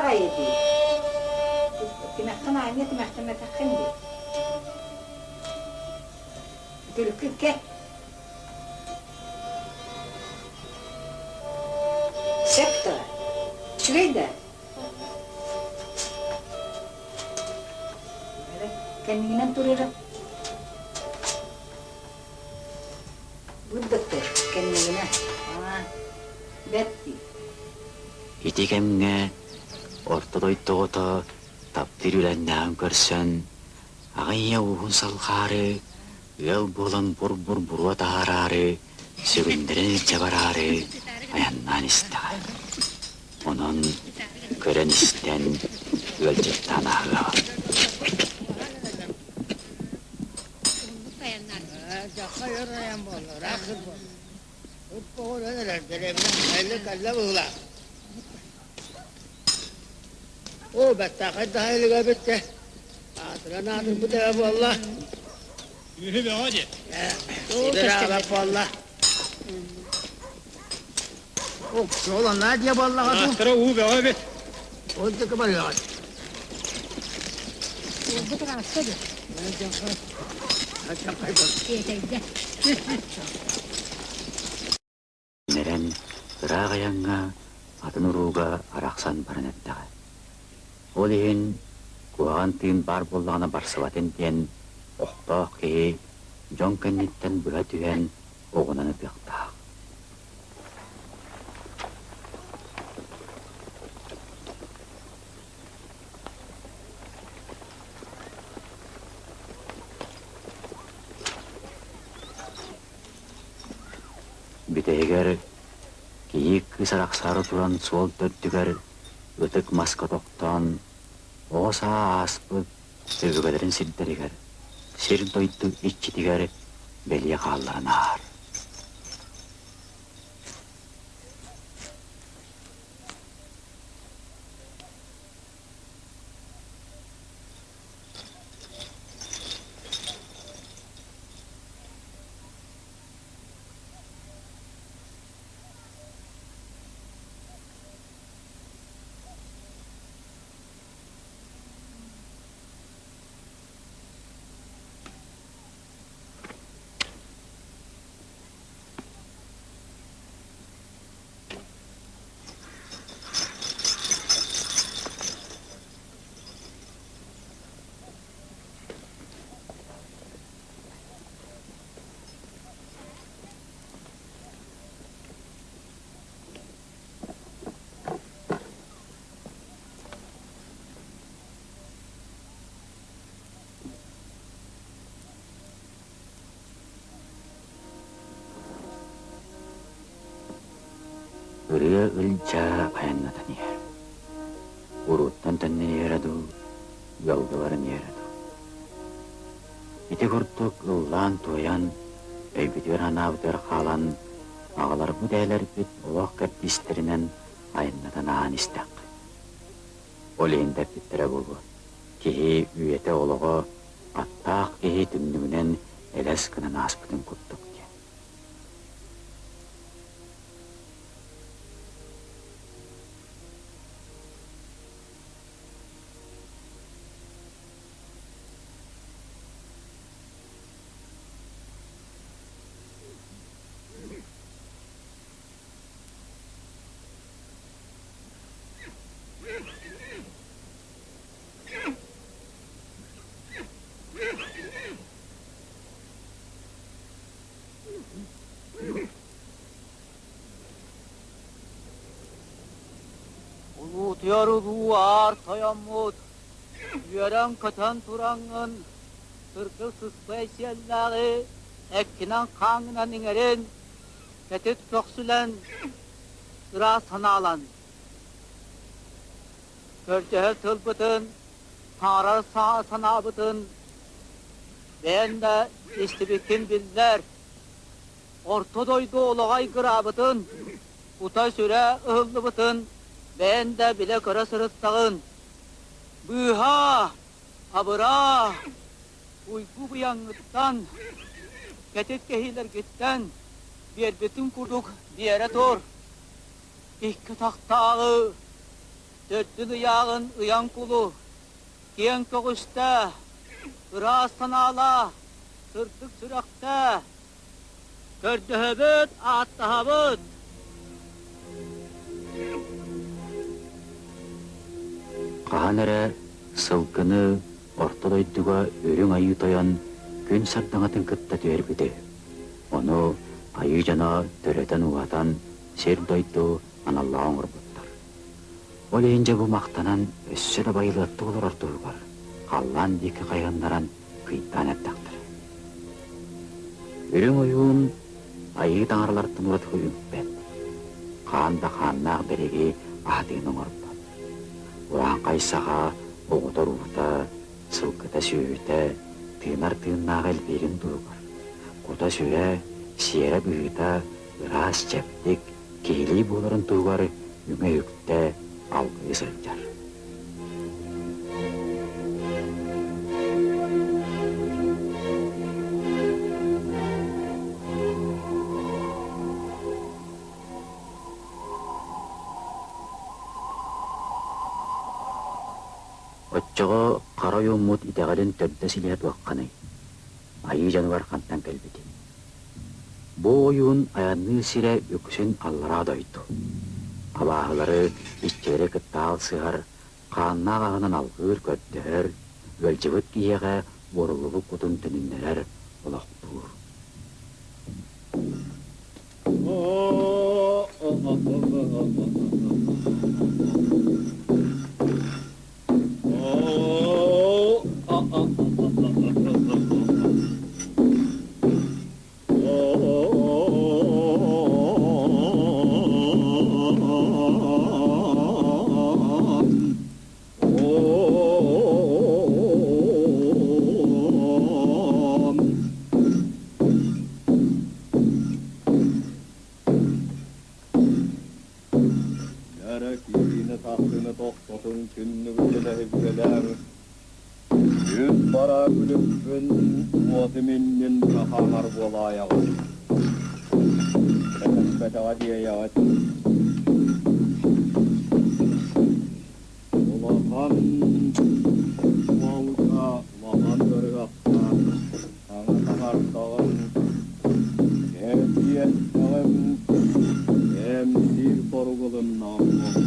баҕайы дии. Тимэххин аанньа тимэхтэммэтэххин дии. Үтүлүккүн кэ. Сөп дуо? Үчүгэй да? Кэннигинэн турара. Бырдыктыр кэннигинэ. Аа, бэрт дии. Ити кэмҥэ орто дойду оҕото таптыыр үлэннээҕин көрсөн, аҕа ийэ ууһун салҕаары, ыал буолан бур-бур буруо таһаараары, сүгүннэрин илдьэ бараары айаннаан истэҕэ. Онон көрөн-истэн ыалдьыттаан ааһыаҕа. Оо, бэттээхэй да аһылыга эбит ээ. Аатыран аатырбыт эбэ буолла. Үһү бөҕө дии. Сибир аҕалар буолла. Ол анаа диэ буоллаҕа дуу. Ааттара уу бөҕө эбит. Ол диэки барыаҕыт. Уолбут ыраатта дии. Тиэтэйдэ. Нэрэн ыраах айаҥҥа атын урууга арахсан баран эрдэҕэ. Ол иһин куһаҕан тыын баар буоллаҕына барсыбатын диэн охтоох киһи дьон кэнниттэн быһа түһэн оҕунан ытыахтаах. Бүтэһигэр кийиит кыыс арахсаары туран суол төрдүгэр ытык маска тохтоон, оҕо саа ааспыт өбүгэлэрин сирдэригэр, сир-дойду иччитигэр бэлиэ хаалларан ааһар. Ырыа Ылдьаа айаннатан иһэр. Урууттан төннөн иһэрэ дуу, ыалга баран иһэрэ дуу. Ити курдук ыллаан-туойан, өйбүтүгэр-санаабытыгар хаалан, аҕаларбыт эһэлэрбит олох кэрдиистэринэн айаннатан ааһан истэххэ. Ол иһин да эппиттэрэ буолуо, киһи үйэтэ-олоҕо аттаах киһи түннүгүнэн элэс гынан ааспытын курдук диэн. Улуутуйар улуу аар тойоммут, үөрэн-көтөн тураҥҥын, сырдык сыспай сиэллээҕи эккинэн-хааҥҥынан иҥэрин, кэтит көхсүлэн, ыраас санаалан. Көрдөһөр тылбытын, таҥарар санаабытын бэйэҥ да истибиккин биллэр. Орто дойду олоҕо айгыраабытын, кута-сүрэ ыһыллыбытын бэйэҥ да билэ-көрө сырыттаҕын. Быыһаа, абыраа, уйгу быйаҥҥыттан, кэтит кэһиилэргиттэн биэрбитин курдук биэрэ тур. Икки атахтааҕы. Төрдүн ыйааҕын ыйан кулу, киэҥ көҕүстээ, ыраас санаалаа, сырдык сүрэхтээ, көрдөһөбүт, ааттаһабыт. Хаһан эрэ сылгыны орто дойдуга Үрүҥ Айыы Тойон күн сардаҥатын кытта түһэрбитэ. Ону айыы дьоно төрөтөн-ууһатан сир-дойду аналлаах оҥорбуттар. Ол иһин дьэ бу махтанан өссө да байылыаттык олорор туһугар халлаан диэки хайыһыннаран кыйтаан эрдэхтэрэ. Үрүҥ ойуун айыы таҥаралартан ураты үҥпэт, хаан да хааннаах бэриги аһатыыны оҥорбот. Урааҥхай саха оҕото-уруута, сылгыта-сүөһүтэ, тыынар тыыннаах элбиирин туһугар, кута-сүрэ, сиэрэ-быһыыта ыраас чэбдик, киһилии буоларын туһугар үҥэ-үктэ алгыы сылдьар. Оччоҕо хара ойууммут итэҕэлин төрдө силиһэ туохханый? Айыы дьонугар хантан кэлбитий? Бу ойуун айанныыр сирэ үксүн аллараа дойду. Абааһылары, иччилэри кытта аалсыһар, хааннаах аһынан алҕыыр, көрдөһөр, ыалдьыбыт киһиэхэ уоруллубут кутун төнүннэрэр, олохтуур. Киһини тахсыны тохтотун түннүгү тэлэһиргэлээн, Күн бара күлүкпүн, уотум иннин хаһаанар буолаайаҕын. Кэтэспэтэҕэ диэйэҕит. Улахан уолга улахан ыарыһахха Аҥа таҥардаҕым, эрдиэттэҕим, эмтиир боругулуннаах буоллун.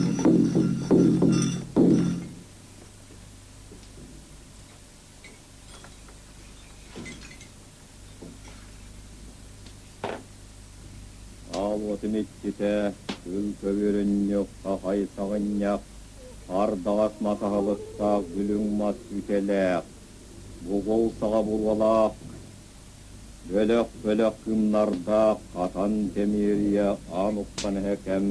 Аал уотум иччитэ, күл көбүөрүнньүк, хахай саҕынньах, ардаҕас мас аһылыктаах бүлүҥ мас үтэлээх, Бугул саҕа буруолаах, бөлөх-бөлөх кыымнардаах хатан тэмиэрийэ аан уххан эһэкэм,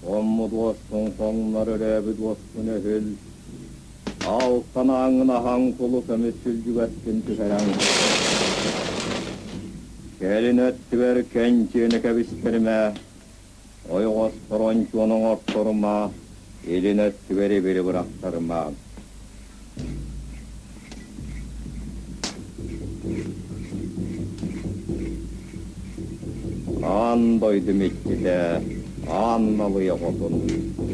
хоммут уоскун хоҥнор өрөөбүт уоскун өһүл, алтан ааҥҥын аһаҥ кулу көмүс сүлдьүгэскин түһэрэн, кэлин өттүгэр кэнчиэни кэбистэримэ, ойоҕоспор ончуон оҥорторума, илин өттүгэр ибили бырахтарыма. Аан дойдум иччитэ, аан налыйа хотун,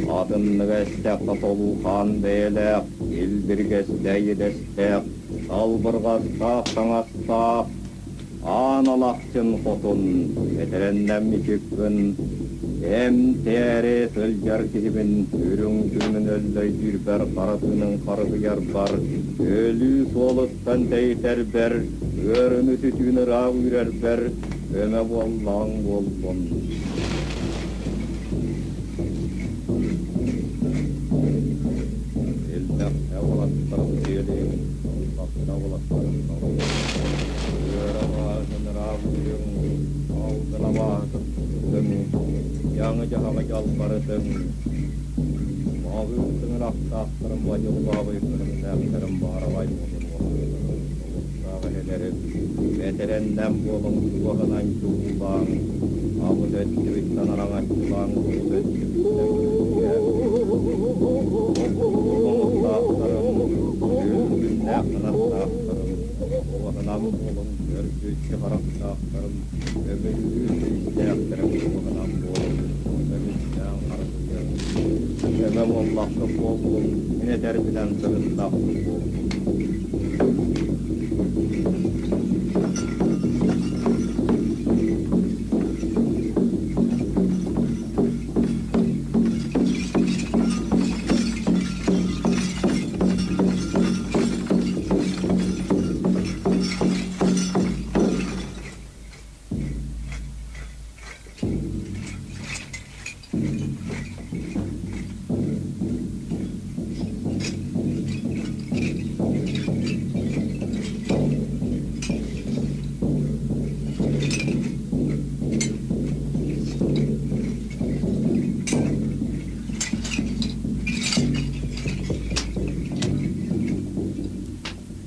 атынныга эстэххэ толуу хаан бэйэлээх, илбиргэстээх идэстээх, салбырҕастаах таҥастаах, Аан Алахчын хотун, этэрэннэм мичиккин, эмтээри сылдьар киһибин үрүҥ түүнүн өллөйдүүрбэр хара тыынын харыһыйарбар, өлүү суолуттан тэйитэрбэр, ыарыыны сүтүүнү ыраах үүрэрбэр көмө буоллаҕыҥ буоллун. Элбэхтэ уолаттар дьиэлиҥ, элбэхтэ уолаттар Ыараҕаһын ыраабыйыҥ, алгын абааһытын тутуҥ, дьаҥы дьаһаҕы дьалбарытыҥ. Маҕыы тыҥырахтаахтарым бадьыллаабай көрүҥнээхтэрим баараҕай модун уолаттарым, олуктаах эһэлэрим, бэтэрэннэм буолуҥ туоһунан чуулаан, абыс өттүбүттэн араҥаччылаан кулут өттүбүттэн күрүлээн, оҥостаахтарым, күлгүннээх санаттаахтарым, Уоһунан буолуҥ, көрбүччү харахтаахтарым, көмүллүү силистээхтэрим уоһунан буолуҥ, көмүстээн харгыйыҥ. Көмө буоллаххыт буоллун, мин этэрбинэн сырыттаххыт буоллун.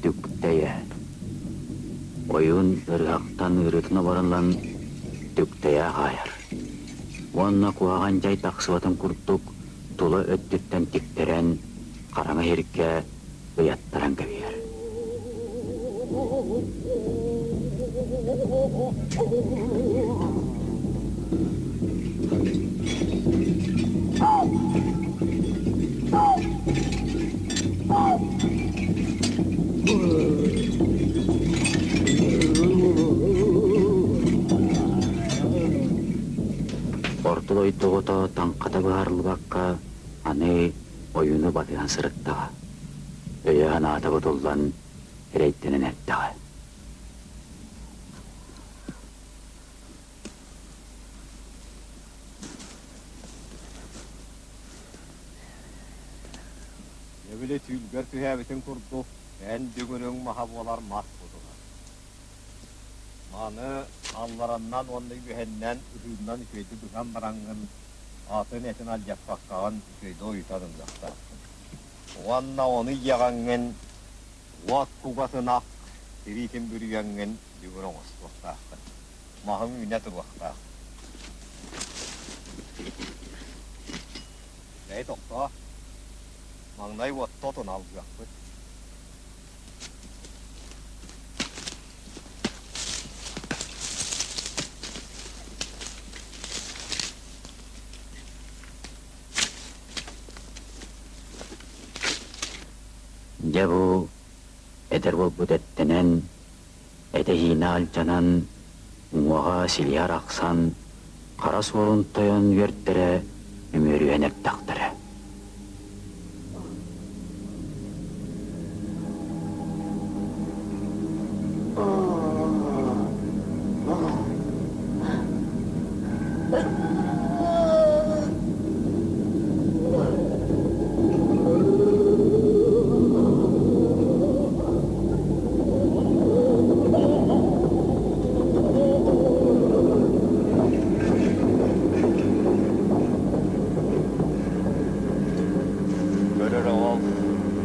Түктэйэ Ойуун ырыһахтан ыарыытын оборон түктэйэ хаайар уонна куһаҕан дьай тахсыбатын курдук тула өттүттэн тиктэрэн, хараҥа иһиргэ ыйаттаран кэбиһэр. Орто дойду оҕото таҥхата быһаарыллыбакка аны ойууну батыһан сырыттаҕа, өйө-санаата бутуллан эрэйдэнэн эрдэҕэ. Дьэ били түүлгэр түһээбитин курдук, эн дүҥүрүҥ маһа буолар мас бутуна. Маны аллараннан уонна үөһэннэн ыһыыннан үчүгэйдик быһан бараҥҥын, атын этин алдьаппаккаҕын үчүгэйдик ойутан ылыахтааххын. Уонна ону иэҕэҥҥин уот кугас ынах тириитин бүрүйэҥҥин дүҥүр оҥостуохтааххын. Маһыҥ үүнэ туруохтаах. Бэйи тохтоо. Маҥнай уотта отун алгыахпыт. Дьэ бу эдэр буолбут эттэнэн, этэһиинэ алдьанан, уҥуоҕа силиһэ арахсан, хара суорун тойон үөртэрэ үмүөрүһэн эрдэхтэрэ. Көрөр оҕол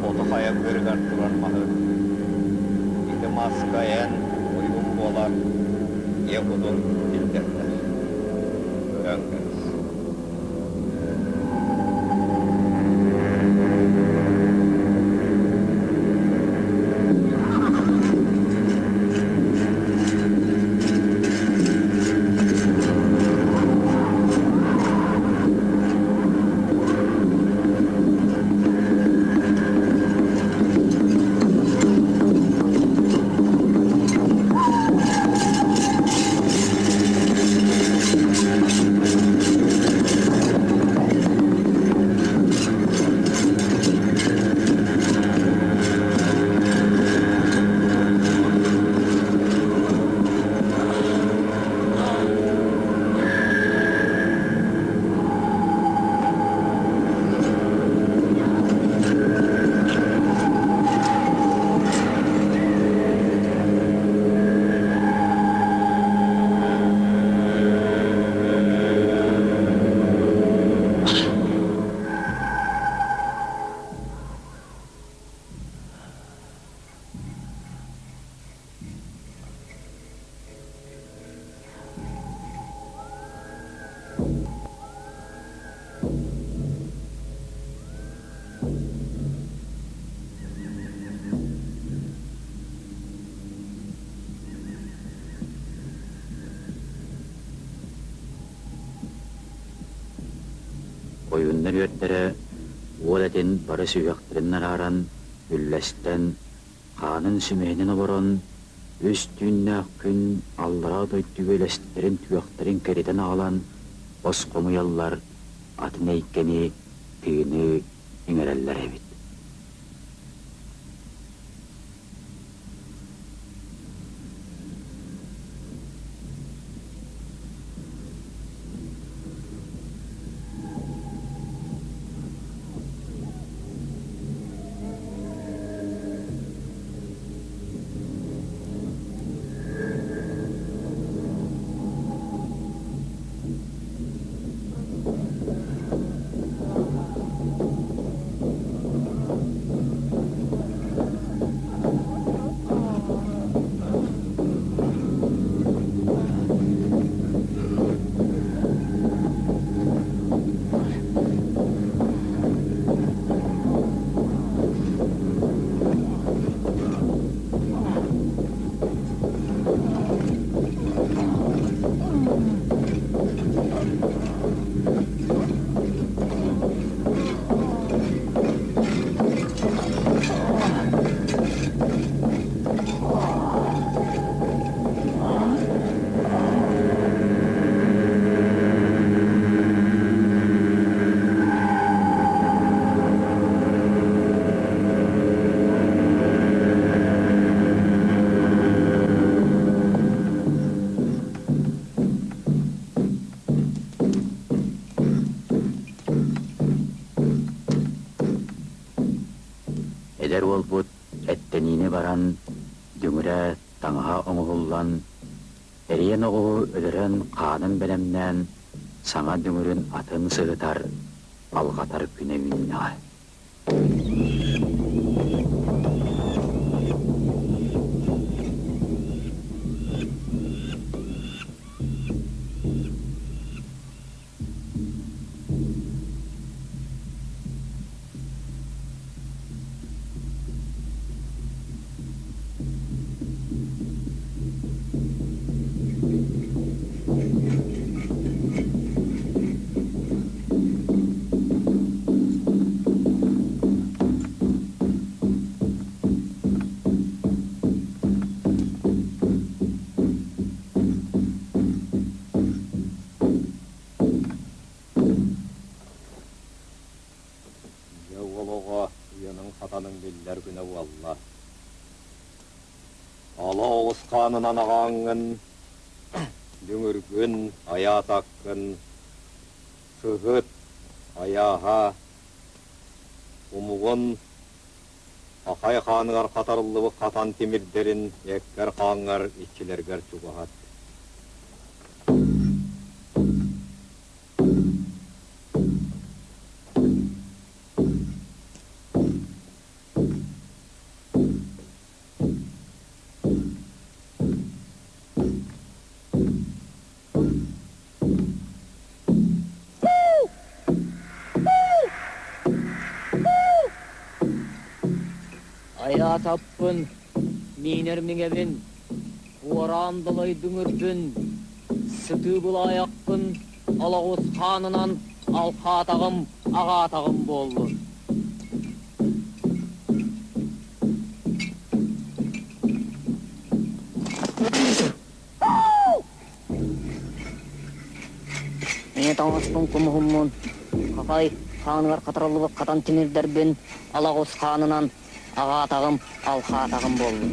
оту хайа быарыгар турар маһы. Ити маска эн ойуун буолар ийэ кутун илдьэрдэр. Көрөн кэбис. Ойууннар үөрдэрэ Уол этин бары сүһүөхтэрин арааран, үллэстэн, хаанын сүмэһинин олорон, үс түүннээх күн аллараа дойдуга үлэстэрин түгэхтэрин кэритэн аҕалан, босхомуйаллар, атын эйгэни, тыыны иҥэрэллэр эбит. Эдэр уолбут эттэниини баран, дүҥүрэ таҥаһа оҥоһуллан, эриэн оҕуһу өлөрөн хаанын бэлэмнээн, саҥа дүҥүрүн атын сыһытар, алҕатар күнэ үүннэҕэ. Дьэ уол оҕо уйаныҥ-хатаныҥ биллэр күнэ буолла. Ала оҕус хаанынан аҕааҥҥын, дүҥүргүн, айаатаккын, сыһыт, айааһа, умугун, хахай хааныгар хатарыллыбыт хатан тимирдэрин эккэр-хааҥҥар иччилэргэр чугаһат. Айаатаппын, миинэр миҥэбин, куораан далай дүҥүрбүн, сытыы былаайахпын олоҕус хаанынан алхаатаҕым, аҕаатаҕым буоллун. Ийэ таҥаспын кумуһуммун, хахай хааныгар хатарыллыбыт хатан тимирдэрбин алаҕус хаанынан аҕаатаҕым, алхаатаҕым буоллун.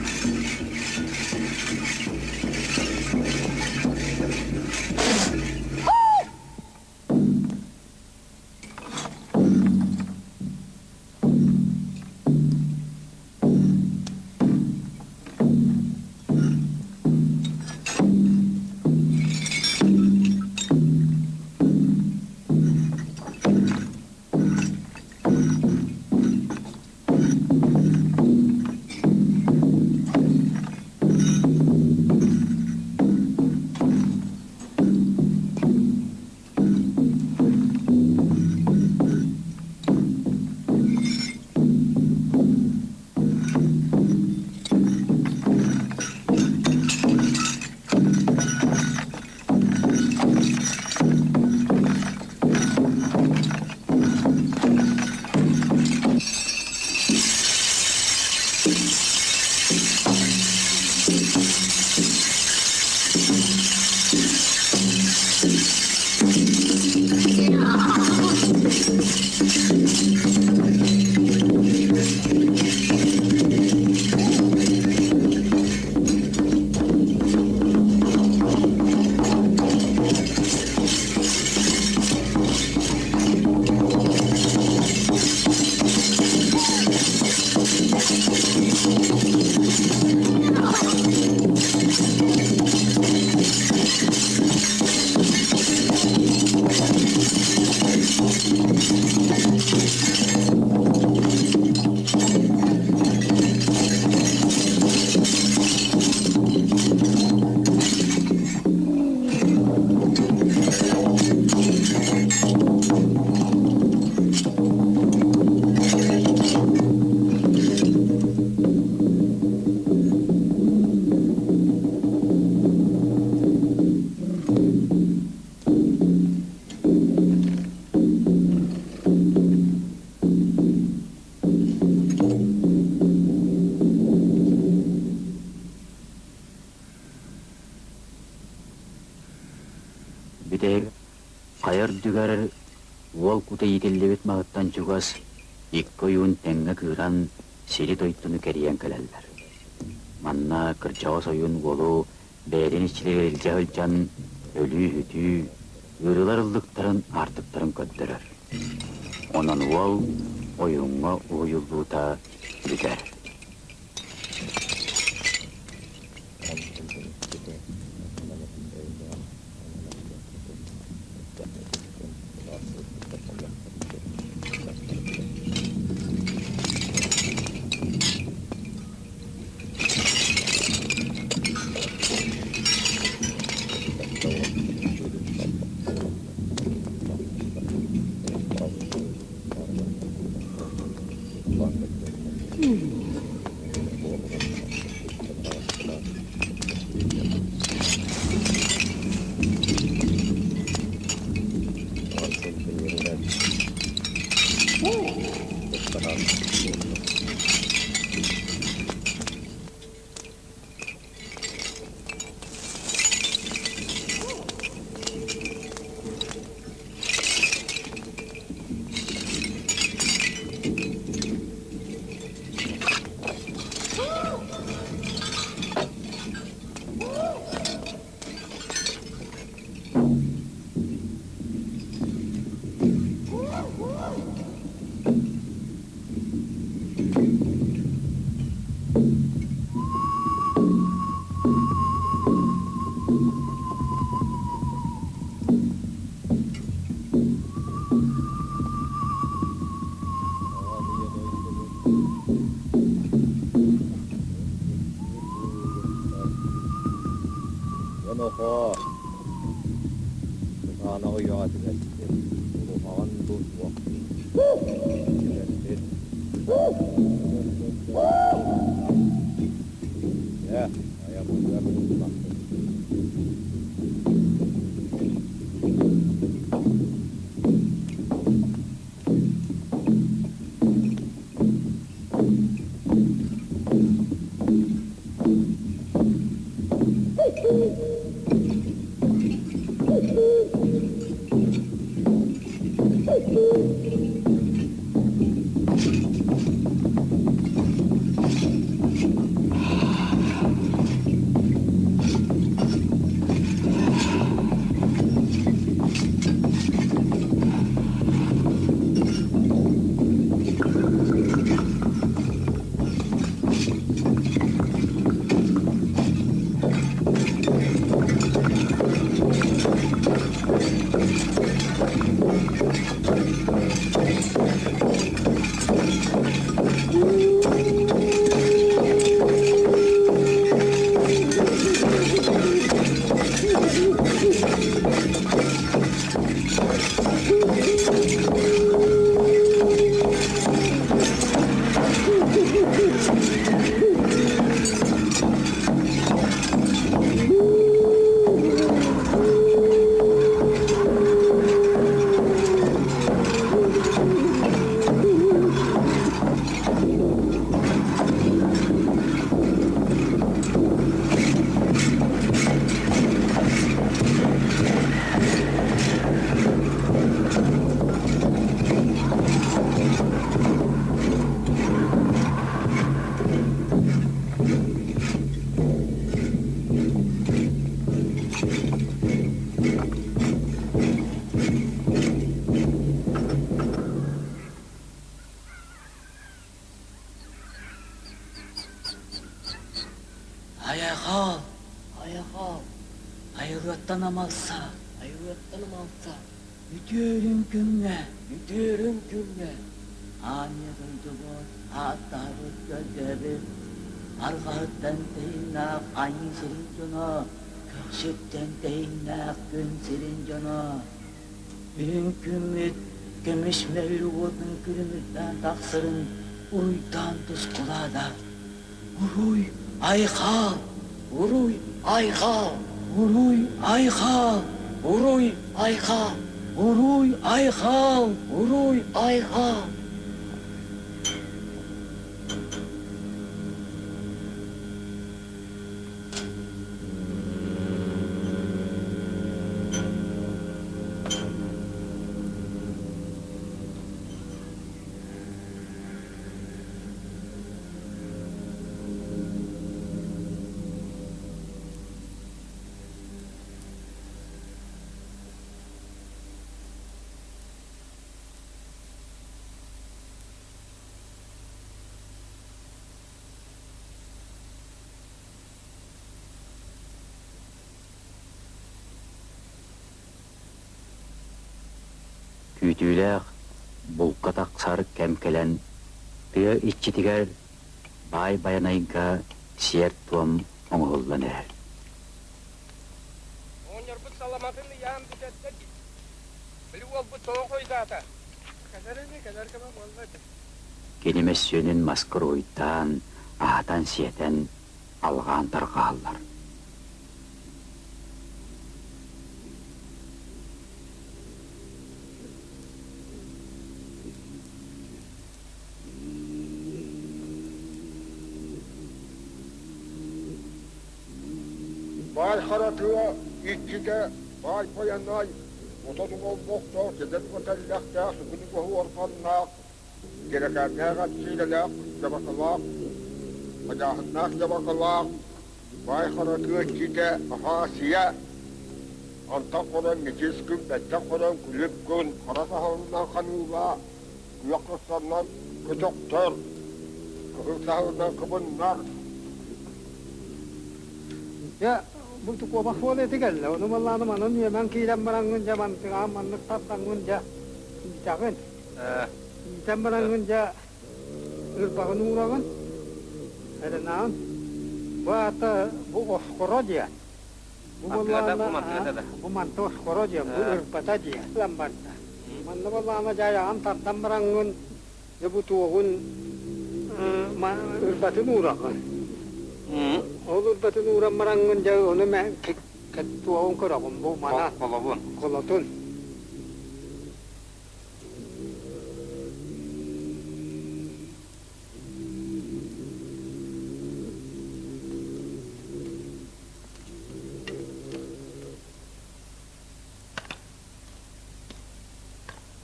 Сарсыныгар уол кута иитиллибит маһыттан чугас икки ойуун тэҥҥэ кыыран сири-дойдуну кэрийэн кэлэллэр. Манна кырдьаҕас ойуун уолу бэйэтин иччилэригэр илдьэ сылдьан өлүү-сүтүү, ыарыылар ыллыктарын, аартыктарын көрдөрөр. Онон уол ойууҥҥа уһуйуллуута бүтэр. Онохоо, кытаанах үйэҕэ түбэстим, улахаҕын дуу суох Түбэспит. Дьэ, айаммытыгар туруннахпыт. Айахал, айахал, айылыаттан амалса, айылыаттан амалса, үтүөрүн күҥҥэ, үтүөрүн күҥҥэ, аанньа дойдубут, ааттаабыт көрдөбүт, арҕаһыттан тэһиннээх айыы сирин дьоно, көхсүттэн тэһиннээх күн сирин дьоно, Үрүҥ күммүт көмүс мөһүр уотун күлүмүрдээн тахсарын уруйдаан тускулаата. Уруй айхал! Уруй айхал! Уруй айхал! Уруй айхал! Уруй айхал! Уруй айхал! Күүтүүлээх булка тахсар кэм кэлэн, тыа иччитигэр Баай Байанайга сиэр-туом оҥоһуллан эрэр. Оҕонньорбут саламатын ыйаан бүтэрдэ дии. Били уолбут тоҕо хойутаата? Кэлэр ини, кэлэр кэмэ буолла ити. Кини мөссүөнүн маска уруһуйдаан, аһатан-сиэтэн, алҕаан тарҕаһаллар. Баай хара тыа иччитэ Баай Байанай отон олбохтоох эдэр тэллэхтээх сугун уорганнаах Дьэрэкээннээх ат сиидэлээх дьабакалаах, хадьааһыннаах дьабакалаах, баай хара тыа иччитэ Аһаасыйа, антах хорон мичис күн, бэттэх хорон күлүк күн, хара саһылынан ханыылаа, күөх кырсаннан көтөхтөр, кыһыл саһылынан кыбыннар. Дьэ, бу куобах суол эти кэллэ. Ону маллааны манан үөмэн киирэн бараҥҥын дьэ мантыгаан маннык тардаҥҥын дьэ иитэҕин. Иитэн бараҥҥын дьэ ырбаҕын уураҕын, эрэнаҕын. Бу аата бу оскоро диэн. Бу буоллаҕына бу манта оскоро диэн, бу ырбата диэн. Ылан барда. Манна буоллаҕына дьайаҕын тардан бараҥҥын дьэ бу туоҕун ырбатын уураҕын. Ол ырбатын ууран бараҥҥын дьэ ону туоҕун көрөҕүн бу мана Холобун. Холотун.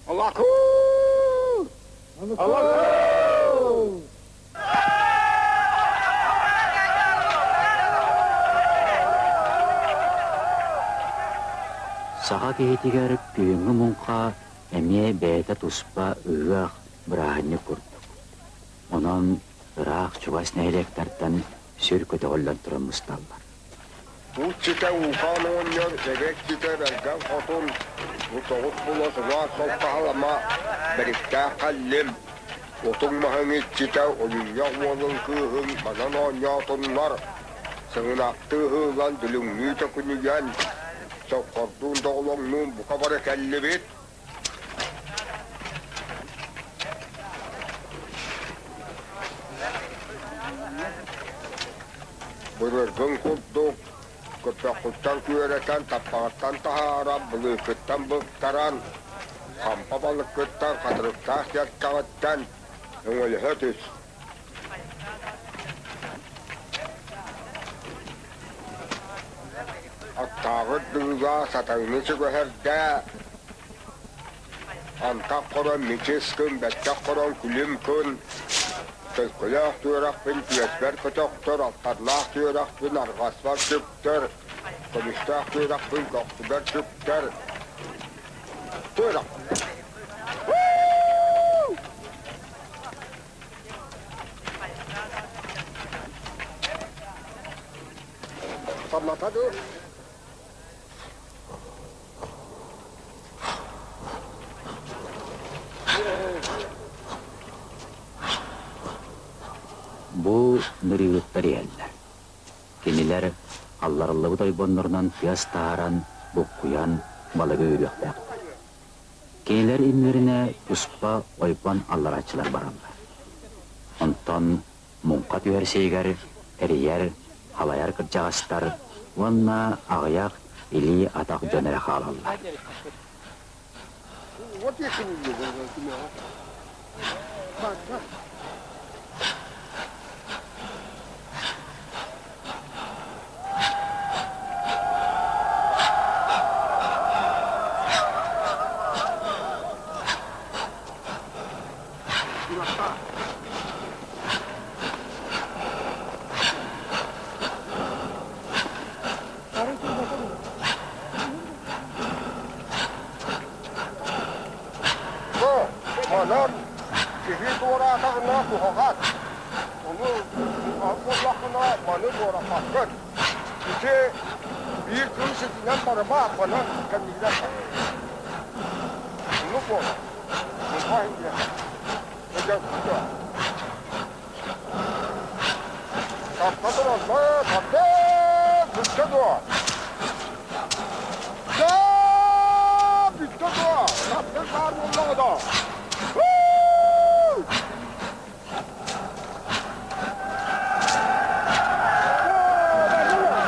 Алакуу! Алакуу! Саха киһитигэр күһүҥҥү муҥха эмиэ бэйэтэ туспа ыһыах, бырааһынньык курдук. Онон ыраах-чугас нэһилиэктэртэн сүр көтөҕүллэн туран мусталлар. Ууччута Уукаан оҕонньор, эгэччитэ Бэргэн Хотун, бу тоҕус була сылаас солкаһалама, бэриктээх хәллим, отуҥ маһыҥ иччитэ Ойунньах уолун кыыһын манан оонньоотуннар, сыҥынахтыы ыһыылан дүлүҥнүү төкүнүйэн, соккордуун доҕолоҥнуун бука бары кэллибит. Былыргын курдук көппөххүттэн күөрэтэн, таппаҕыттан таһааран, былыыккыттан быктаран, хампа балыккыттан, хатырыктаах дьаркаҕыттан өҥөлөһө түс. Аттааҕыт дыыла сатаҥны сүгэһэрдээ, антах хорон мичис күн, бэттэх хорон күлүм күн, төлкөлөөх түөрэхпин түөспэр көтөхтөр, алтаннаах түөрэхпин арҕаспар сүктэр, көмүстээх түөрэхпин көхсүбэр сүктэр. Түөрэх! Самната дуу? Бу нырыыһыттар иһэллэр. Кинилэр алларыллыбыт ойбоннорунан тыас таһааран, буккуйан балыгы үүрүөхтээхтэр. Кинилэр иннилэринэ туспа ойбон алларааччылар бараллар. Онтон муҥха түһэр сиригэр тэрийэр, халайар кырдьаҕастар уонна аҕыйах илии-атах дьон эрэ хаалаллар. Манан киһи туораатаҕына куһаҕан. Ону буоллаххына маны туораппаккын. Ити биир кыыс итинэн барыма, манан кэннигинэн бар. буолар. Муҥха иһиэхэ. Өйдөөтүҥ дуо? Тарта тураллар, тарда, бүттэ дуо? Даа, бүттэ дуо? Тардыр баар буоллаҕа доо.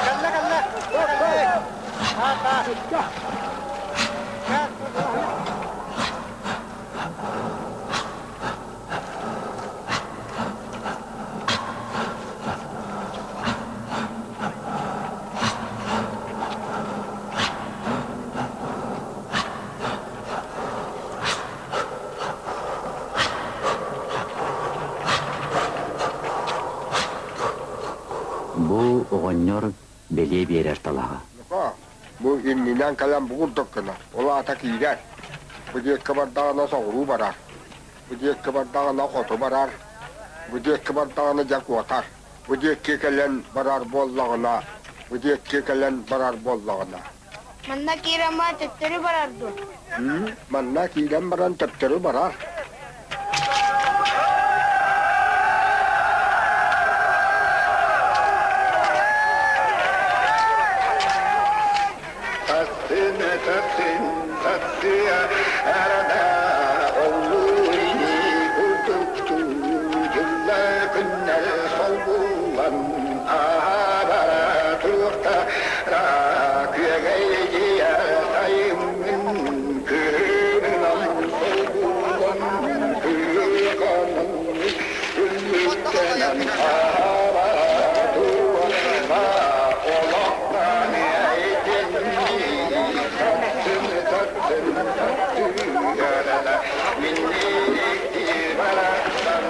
Кэллэ, кэллэ. Бу оҕонньор бэлиэ биэрэр талаҕа. Бу иннинэн кэлэн бу курдук гынар. Ол аата киирэр. Бу диэкки бардаҕына соҕуруу барар. Бу диэкки бардаҕына хоту барар. Бу диэкки бардаҕына дьэ куотар. Бу диэкки кэлэн барар буоллаҕына, бу диэкки кэлэн барар буоллаҕына. Манна киирэн баран төттөрү барар дуо? Манна киирэн баран төптөрү барар. Таттын таттын таттыа арада оллуйни курдукту дьылла күннэр солбуллан аһабара туохта күөгэйдиэ сайыммын кыһынынан солбуллан кыыканан күллүктэнэн аһабара туохта олохтон эйтинни таттын таттын таттыарана минникти барахсан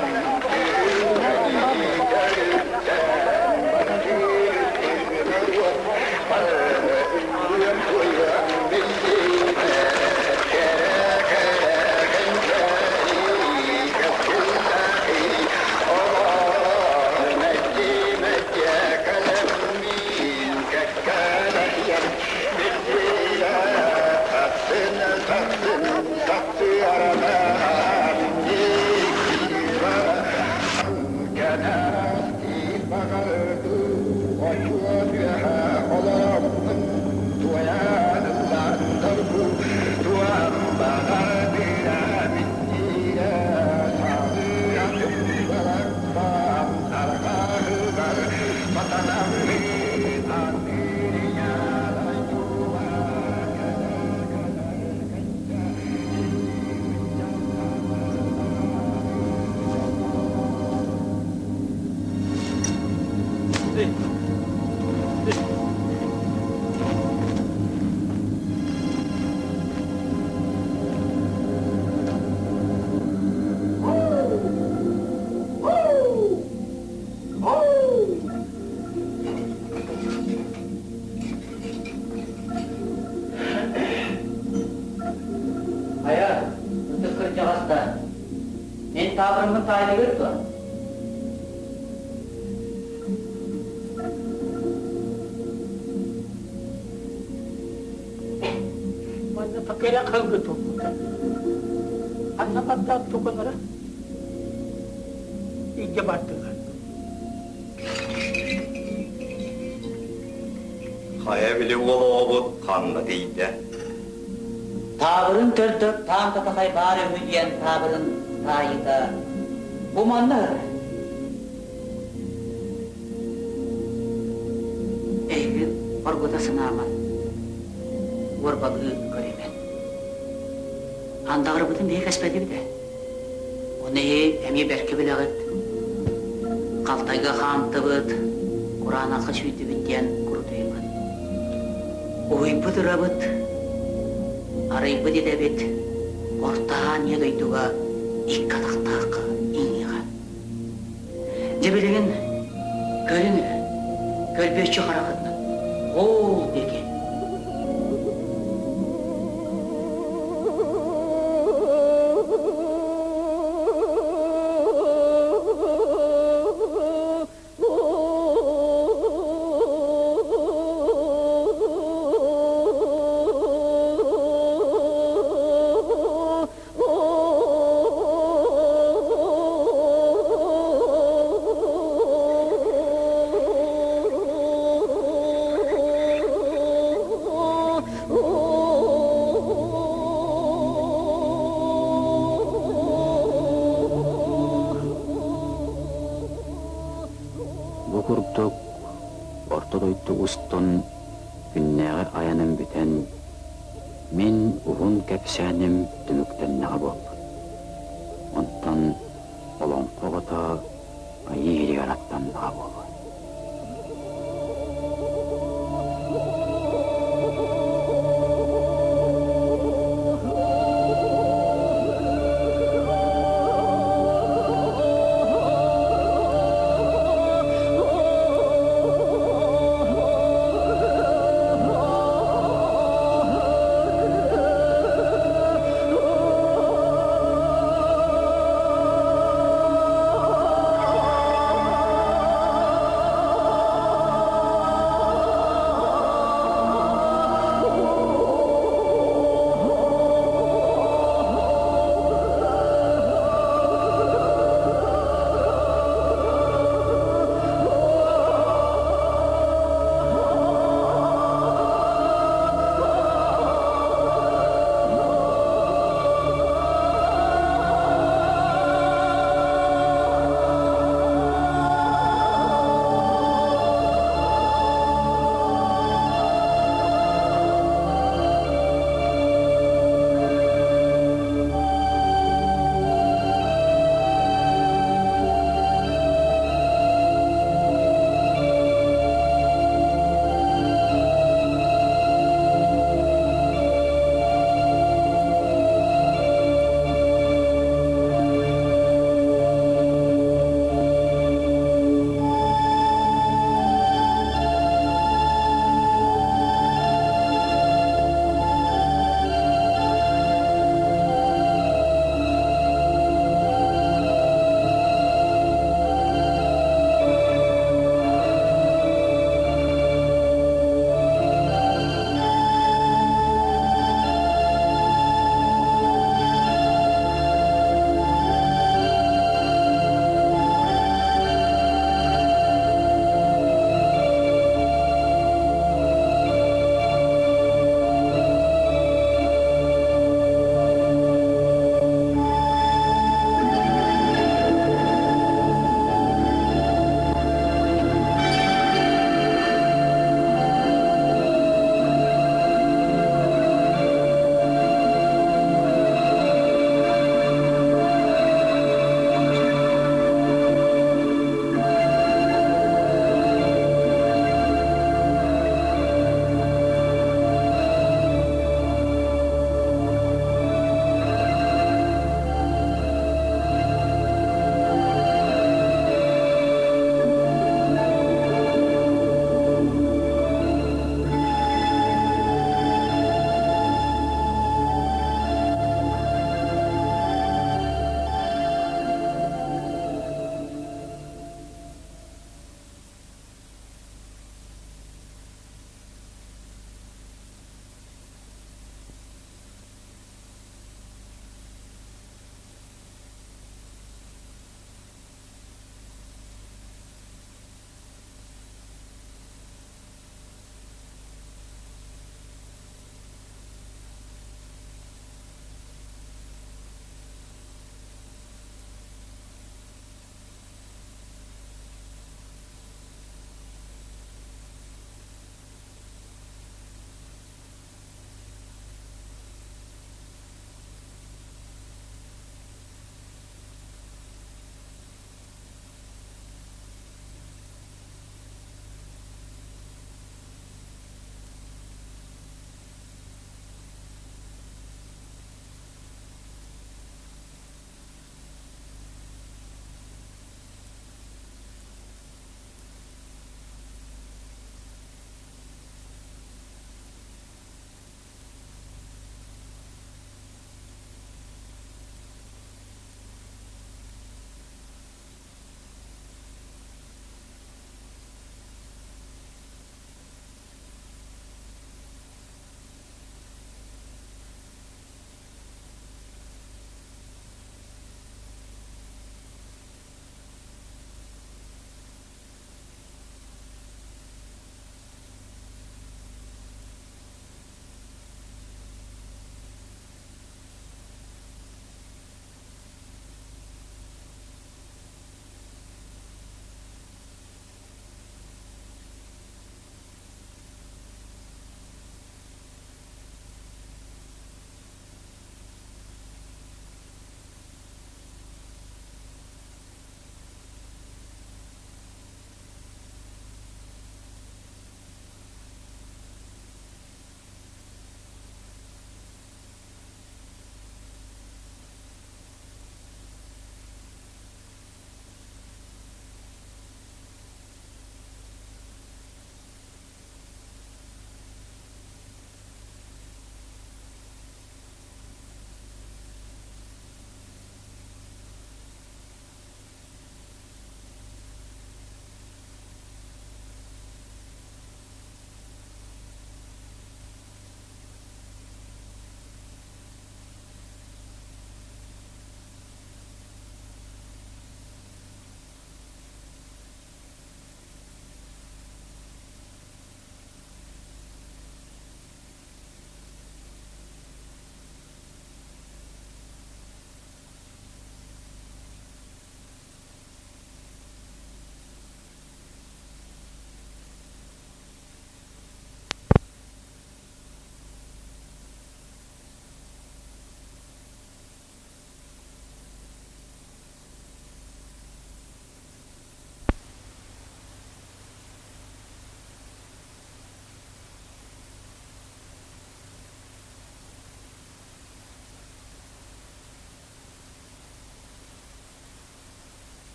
түүнэни кэлиттэн Хайа, ытык кырдьаҕастар, мин таабырыммын таайдыгыт дуо? Манна такыра кылгы турбута. Анна баттаан туканара илдьэ бардылар. Хайа били уол оҕобут ханна тиийдэ? Таабырын төрдө таам татахай баар үһү диэн таабырын таайыыта бу манна ыһар. Эһиги оргута санааман, уорбалыы көрүмэн. Андаҕарбытын биһи кэспэтибит ээ. Ону эһи эмиэ бэркэ билэҕит. Халтайга хаамтыбыт, кураанахха сүүрдүбүт диэн курутуйуман. Уһуйбут ырабыт, арыйбыт идэбит Орто Аанньа дойдуга икки атахтаахха иҥиэҕэ. Дьэ билигин көрүҥ эрэ, көрбүөччү харахытынан, оол диэки. курдук орто дойду устун күннээҕи айаным бүтэн, мин уһун кэпсээним түмүктэннэҕэ буолбут. Онтон олоҥхо оҕото айыы иһигэр аттаннаҕа буолуо.